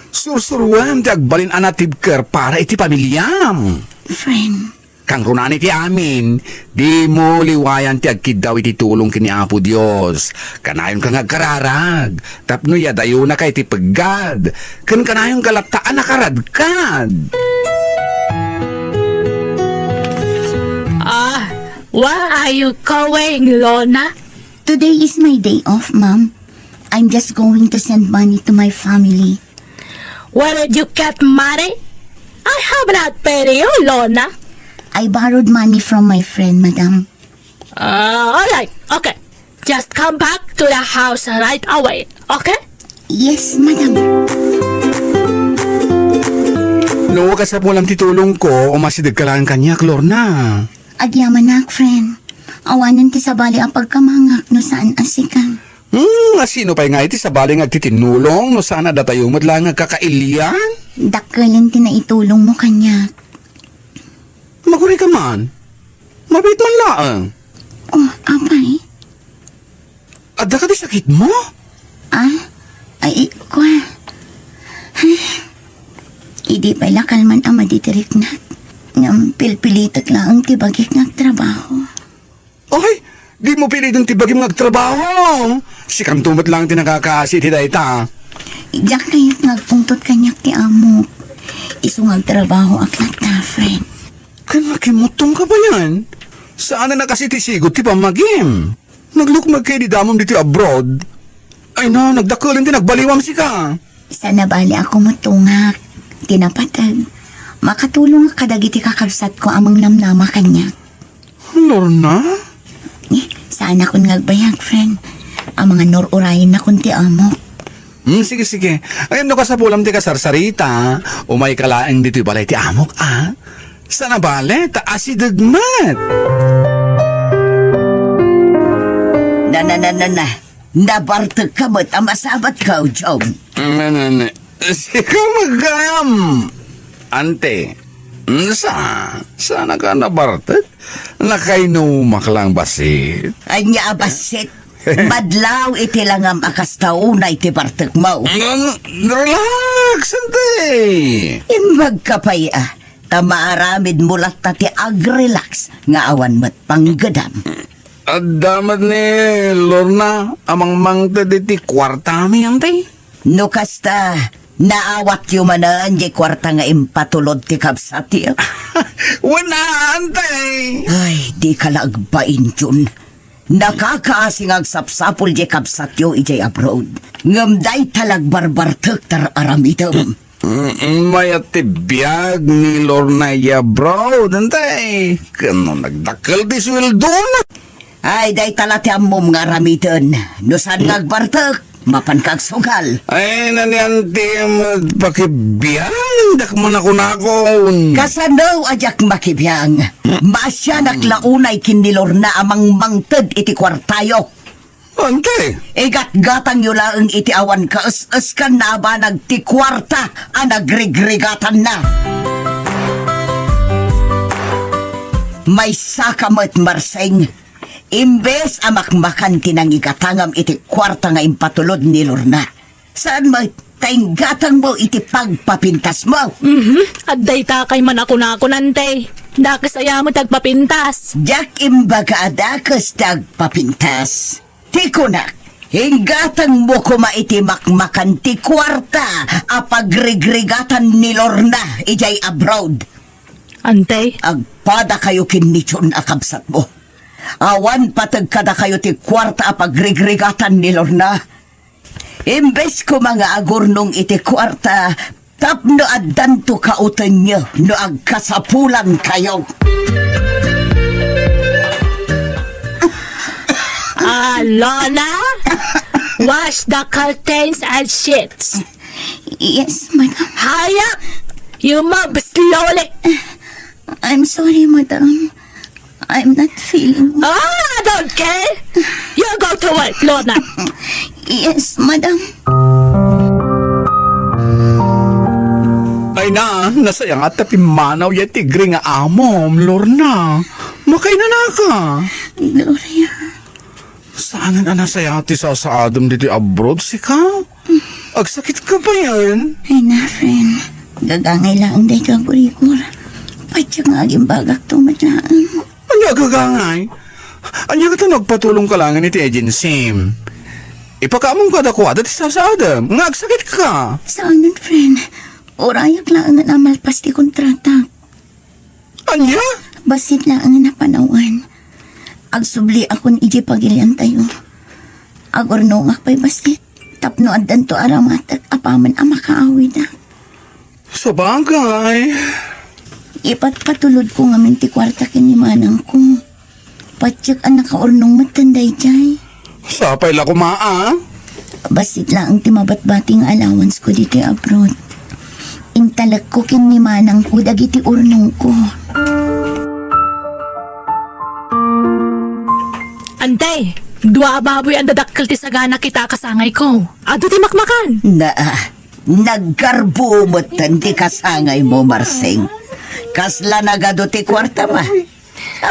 sursuroem ti agbalin a natibker para iti pamiliam. Friend. Kangrunaan iti amin, dimo liwayan ti agkiddaw iti tulong ken ni Apo Dios. Kanayonka nga agkararag, tapno iyadayonaka iti peggad, ken kanayonka latta a nakaradkad. Ah, where are you going, Lorna? Today is my day off, Ma'am. I'm just going to send money to my family. Where did you get money? I have not paid you, Lorna. I borrowed money from my friend, Madam. Uh, all right, okay. Just come back to the house right away, okay? Yes, Madam. No, kasapulan ti tulongko, umasidegka laeng kaniak, Lorna. Agyamanak, friend. Awanen ti sabali a pagkamangak no saan a sika. Hmm, asino pay nga iti sabali nga agtitinnulong no saan a datayo met laeng nga agkakailian? Dakkelen ti naitulongmo kaniak. Maguray ka man. Mabiit man laeng. Oh, apay. Adda kadi sakitmo? Ah? Ay, kua. Ay. Idi pay la kalman a madi ti riknak. Ngem pilpilitek laeng ti bagik nga agtrabaho. Ay, dimo piliden ti bagim nga agtrabaho. Sikanto met laeng ti nakakaasi iti dayta. Diak kayat nga agpungtot kaniak ti amok. Isu nga agtrabahoak latta, friend. Ken makimmutongka pay? Saan a nakasi ti sigud ti pammagim. Naglukmegka idi damom ditoy abroad. Ay na, nagdakkelen ti nagbaliwam sika. Saan a bali a kumutongak. Ti napateg, makatulongak kadagiti kakabsatko a mangnamnama kaniak. Lorna? Eh, saanakon nga agbayag, friend. Amangan no ur-urayennakon ti amok. Hmm, sige, sige. Ay, no kasapulam ti kasarsarita, umayka laeng ditoy balay ti amok, a? Saan a bale, ta asideg met. Na, na, na, na, na. Nabartekka met a masabatko, Jong. Na, na, na. Sika met gayam. Ante, Sa, saan ka nabartek? Nakainumak lang bassit. Ania a bassit? Madlaw iti langam a kasta unay ti bartekmo. Mm, relax, ante. Imbagka pay a, ta maaramidmo latta ti agrelax nga awan met panggedam. Adda met ni Lorna a mangmangted iti kuartami, ante? No kasta, naawatyo manen diay kuarta nga impatulod ti kabsatyo? Wen a, ante. Ay, dika la agbain, Jun. Nakakaasi nga agsapsapul diay kabsatyo idiay abroad. Ngem dayta la agbarbartek ti ar-aramidem. Mm, mayat ti biag ni Lorna idiay abroad, ante. Ken no nagdakkel ti sueldona. Ay, dayta la ti ammom nga aramiden. No saan nga agbartek, mapanka agsugal. Ay, nanian ti pakibiandak manakunakon. Kasano a diak makibiang? Maasianak la unay ken ni Lorna a mangmangted iti kuartayo. Ante. Igatgatangyo laeng iti awan kaes-eskanna a banag ti kuarta a nagrigrigatanna. Maysaka met, Marseng. Imbes a makmakan ti nangigatangam iti kuarta nga impatulod ni Lorna, saan met ta inggatangmo iti pagpapintasmo. Mhm. Adda itakay manakunakon, ante. Dakes aya met agpapintas? Diak imbaga a dakes ti agpapintas. Ti kunak, inggatangmo koma iti makmakan ti kuarta a pagrigrigatan ni Lorna idiay abroad. Ante? Agpadakayo ken ni Jun a kabsatmo. Awan pateg kadakayo ti kuarta a pagrigrigatan ni Lorna. Imbes koma nga agurnong iti kuarta tapno addanto kautenyo no agkasapulankayo. Ah, Lorna? Wash the curtains and sheets. Yes, madam. Hurry up! You move slowly. I'm sorry, madam. I'm not feeling well. Ah, I don't care. You go to work, Lorna. Yes, madam. Ay na, nasayaat ta pimmanaw diay tigre nga amom, Lorna. Makainanaka. Gloria. Saanen a nasayaat ti sasaadem ditoy abroad, sika? Agsakitka payen? Ay na, friend. Gagangay laeng daytoy a rigor. Patiek nga agimbagakto met laeng. Ania a gagangay? Ania ngata no agpatulongka laengen iti agency? Ipakaammo kadakuada ti sasaadem nga agsakitka. Saanen, friend. Urayak laengen a malpas ti kontratak. Ania? Bassit laengen a panawen. Agsubliakon idiay pagiliantayo. Agurnongak pay bassit tapno addanto a ramatek apaman a makaawidak. Sabagay. Ipatpatulodko ngamin ti kuarta ken ni manangko. Patiek a nakaurnong metten daydiay. Sapay la koma a. Bassit laeng ti mabatbati nga allowancesko ditoy abroad. Intalekko ken ni manangko dagiti urnongko. Ante, dua a baboy a dakkel ti sagana kita a kasangayko. Adu ti makmakan. Naa, naggarbo metten ti kasangaymo, Marseng. Kasla nagadu ti kuartam a.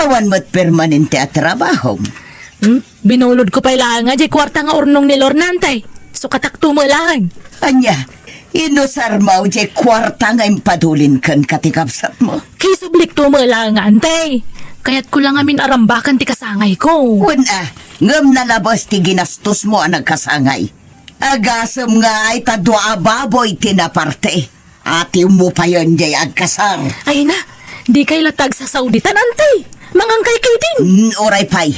Awan met permanente a trabahom. Hmm? Binulodko pay laeng a diay kuarta nga urnong ni Lorna, ante. Sukatakto met laeng. Ania, inusarmo diay kuarta nga impadulin kenka ti kabsatmo? Kisublikto met laeng, ante. Kayatko la ngamin a rambaken ti kasangayko. Wen a, ngem nalabes ti ginastosmo a nagkasangay. Agasem ngay ta dua a baboy ti naparte. Atiwmo payen diay agkasar. Ay na, dikay latta agsasauditan, ante. Mangankay ketdin. Mm, uray pay.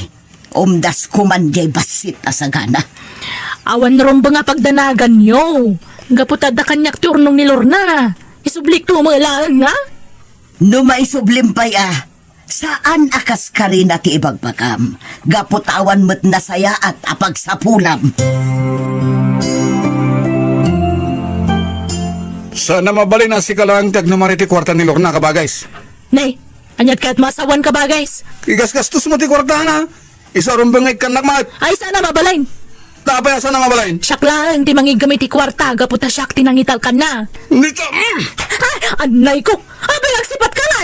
Umdasko man diay bassit a sagana. Awan rumbeng a pagdanaganyo. Gapu ta adda kaniak ti urnong ni Lorna. Isublikto met laeng, a? No maisublim pay a, saan a kaskarina ti ibagbagam, gapu ta awan met nasayaat a pagsapulam. Saan a mabalin a sika laeng ti agnumar iti kuarta ni Lorna, kabagays. Nay, aniat kayatmo a sawen, kabagays? Igasgastos mo ti kuartana. Isu a rumbeng nga ikkannak met. Ay, saan a mabalin. Apay a saan a mabalin? Siak laeng ti mangiggem iti kuarta gapu ta siak ti nangitalkanna. Nita, mm. Ay, anayko! Apay, agsipatka la?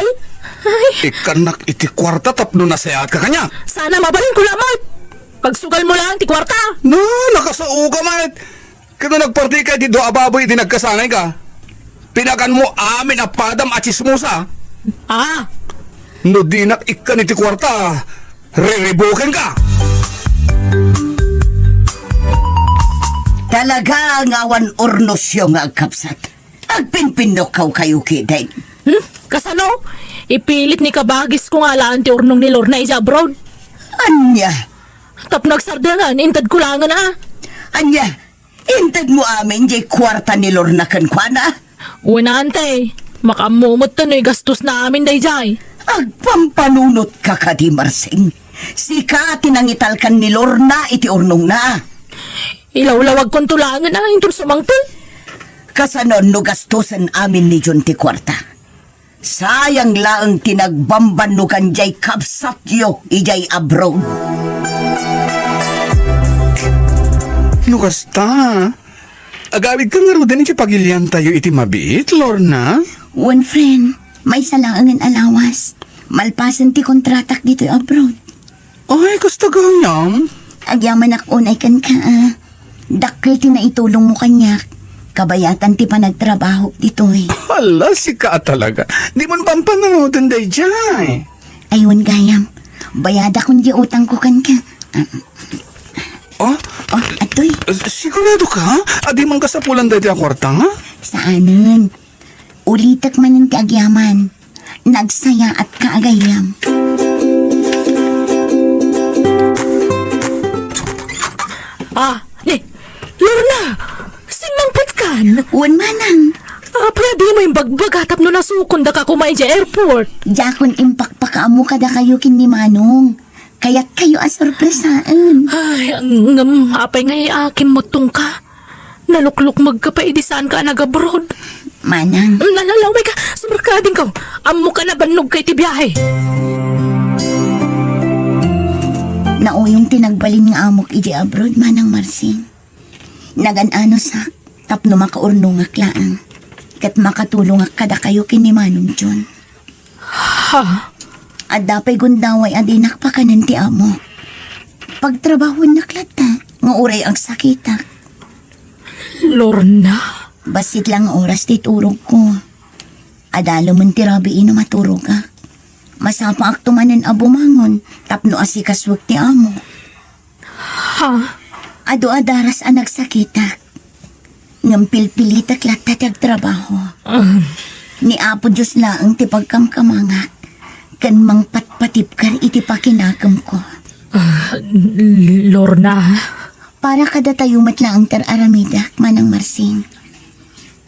Ay. Ikkannak iti kuarta tapno nasayaat ka kaniak. Sana mabalinko lamet. Pagsugal mo lang ti kuarta. No, nakasaoka met. Ket no nagpartika iti dua a baboy iti nagkasangay ka, pinakan mo amin a padam a tsismosa. Ah. No dinak ikkan iti kuarta, riribuken ka. Talaga nga awan urnosyo nga agkabsat. Agpinpinnokkaw kayo ketdin. Hmm? Kasano? Ipilit ni kabagisko nga alaan ti urnong ni Lorna idiay abroad. Ania? Tapno agsardeng, intedko laengen a. Ania? Intedmo amin diay kuarta ni Lorna kenkuana? Wen, ante. Makaammo metten no igastosna amin daydiay. Agpampanunotka kadi, Marsing? Sika ti nangitalkan ni Lorna iti urnongna. Ilawlawagkonto laengen a inton sumangpet. Kasano no gastosen amin ni John ti kuarta? Sayang laeng ti nagbambannogan diay kabsatyo idiay abroad. No kasta, agawidka ngaruden iti pagiliantayo iti mabiit, Lorna? Wen, friend, maysa laengen a lawas. Malpasen ti kontratak ditoy abroad. Ay, kasta gayam? Agyamanak unay kenka, a. Dakkel ti naitulongmo kaniak. Kabayatan ti panagtrabahok ditoy. Hala, sika a talaga. Dimon pampanunoten daydiay. Ay, wen gayam. Bayadakon diay utangko kenka. Ah? Oh, atoy. Sigurado ka? A, di man kasapulan daytoy a kuarta, nga? Saanen. Ulitek manen ti agyaman. Nagsayaatka a gayyem. Ah, ni, Lorna! Simmangpetkan? Wen, manang. Apay a dimo imbagbaga tapno nasukondaka koma idiay airport? Diakon impakpakaammo kadakayo ken ni Manong. Kayatkayo a sorpresaen. Ay, ngem apay nga iakimmuttongka? Naluklukmegka pay idi saanka a nag-abroad. Manang. Nalalaw, may ka, sumarka, adingko. Ammok a nabannogka iti biahe. Nauyong ti nagbalin nga amok idiay abroad, Manang Marsing. Nagan-anosak tapno makaurnongak laeng ket makatulongak kadakayo ken ni Manong John. Ha? Adda pay gundaway a dinak pakanen ti amok. Pagtrabahoennak latta nga uray agsakitak. Lorna? Bassit la nga oras ti turogko. Adalemen ti rabii no maturogak. Masapaakto manen a bumangon tapno asikasuek ti amok. Ha? Adu a daras a nagsakitak. Ngem pilpilitek latta ti agtrabaho. Ah. Ni Apo Dios laeng ti pagkamkamangak ken mangpatpatibker iti pakinakemko. Ah, Lorna. Para kadatayo met laeng ti ar-aramidek, Manang Marsing.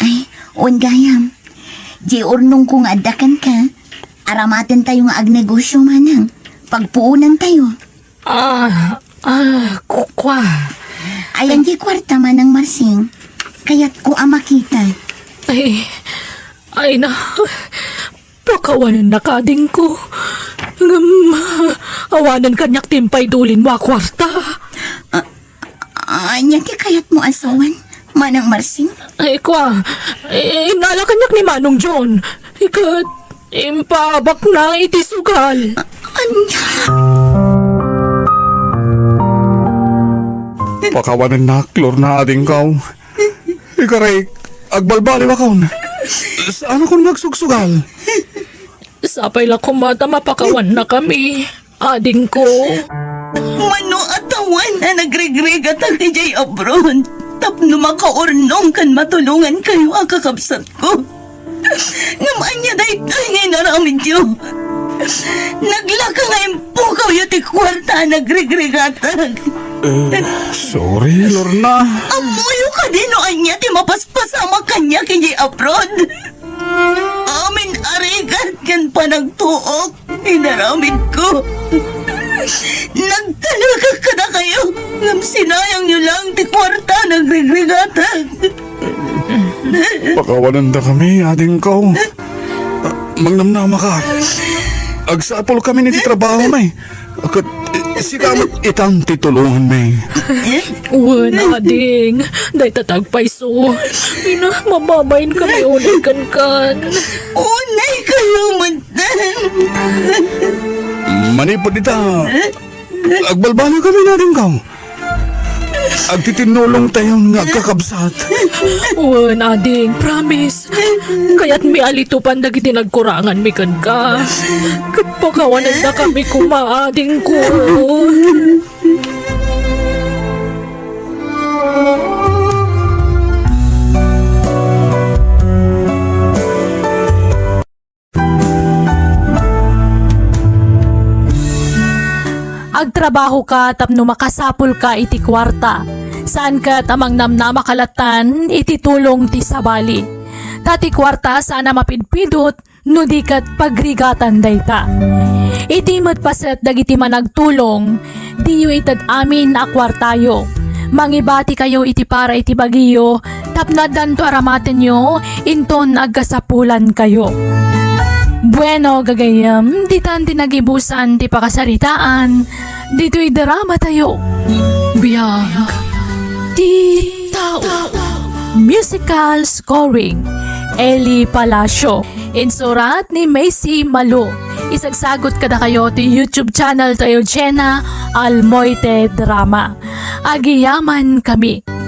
Ay, wen gayam. Diay urnongko nga adda kenka, aramatentayo nga agnegosio, Manang. Pagpuonantayo. Ah, ah, ku-, kua. Ayan diay kuarta, Manang Marsing. Kayatko a makita. Ay, ay na, pakawanennak, adingko. Ngem, awanen kaniak ti impaidulinmo a kuarta. Ah, ania ti kayatmo a sawen, Manang Marsing? Ay, kua, innala kaniak ni Manong John. Iket, impaabakna iti sugal. Ania? Pakawanennak, Lorna, adingko. Ikarik, agbalbaliwakon. Saanakon nga agsugsugal? Sapay la koma ta mapakawannakami, adingko. Mano a tawen a nagrigrigatak idiay abroad tapno makaurnong ken matulongankayo a kakabsatko. Ngem ania daytoy nga inaramidyo? Naglaka nga impukawyo ti kuarta a nagrigrigatak. Eh, sorry, Lorna. Ammoyo kadi no ania ti mapaspasamak kaniak idiay abroad? Amin a rigat ken panagtuok inaramidko. Nagtalekak kadakayo, ngem sinayangyo lang ti kuarta a nagrigrigatak. Pakawanendakami, adingko. Mangnamnamaka. Agsapulkami iti trabahomi. Ket, eh, sika met itan ti tulonganmi. Wen, ading. Dayta ti agpayso. Ina, mababain kami unay kenkan. Unay kayo met Manipud ita, agbalbaliw kami, adingko. Agtitinnulong tayon nga agkakabsat. Wen, ading, promise. Kayatmi a litupan dagiti nagkuranganmi kenka. Ket pakawanendakami koma, adingko. Agtrabahoka tapno makasapulka iti kuarta. Saan ket a mangnamnama ka lattan iti tulong ti sabali. Ta ti kuarta saan a mapidpidot no di ket pagrigatan dayta. Iti met paset dagiti managtulong, diyo ited amin a kuartayo. Mangibatikayo iti para iti bagiyo tapno addanto aramatenyo inton agkasapulankayo. Bueno, gagayyem, ditan ti nagibusan ti pakasaritaan ditoy drama tayo. Biag ti tao. Musical scoring, Eli Palacio. Insurat ni Macy Malu. Isagsagot kadakayo ti YouTube channel tayo, Jenna Almoite Drama. Agiyaman kami.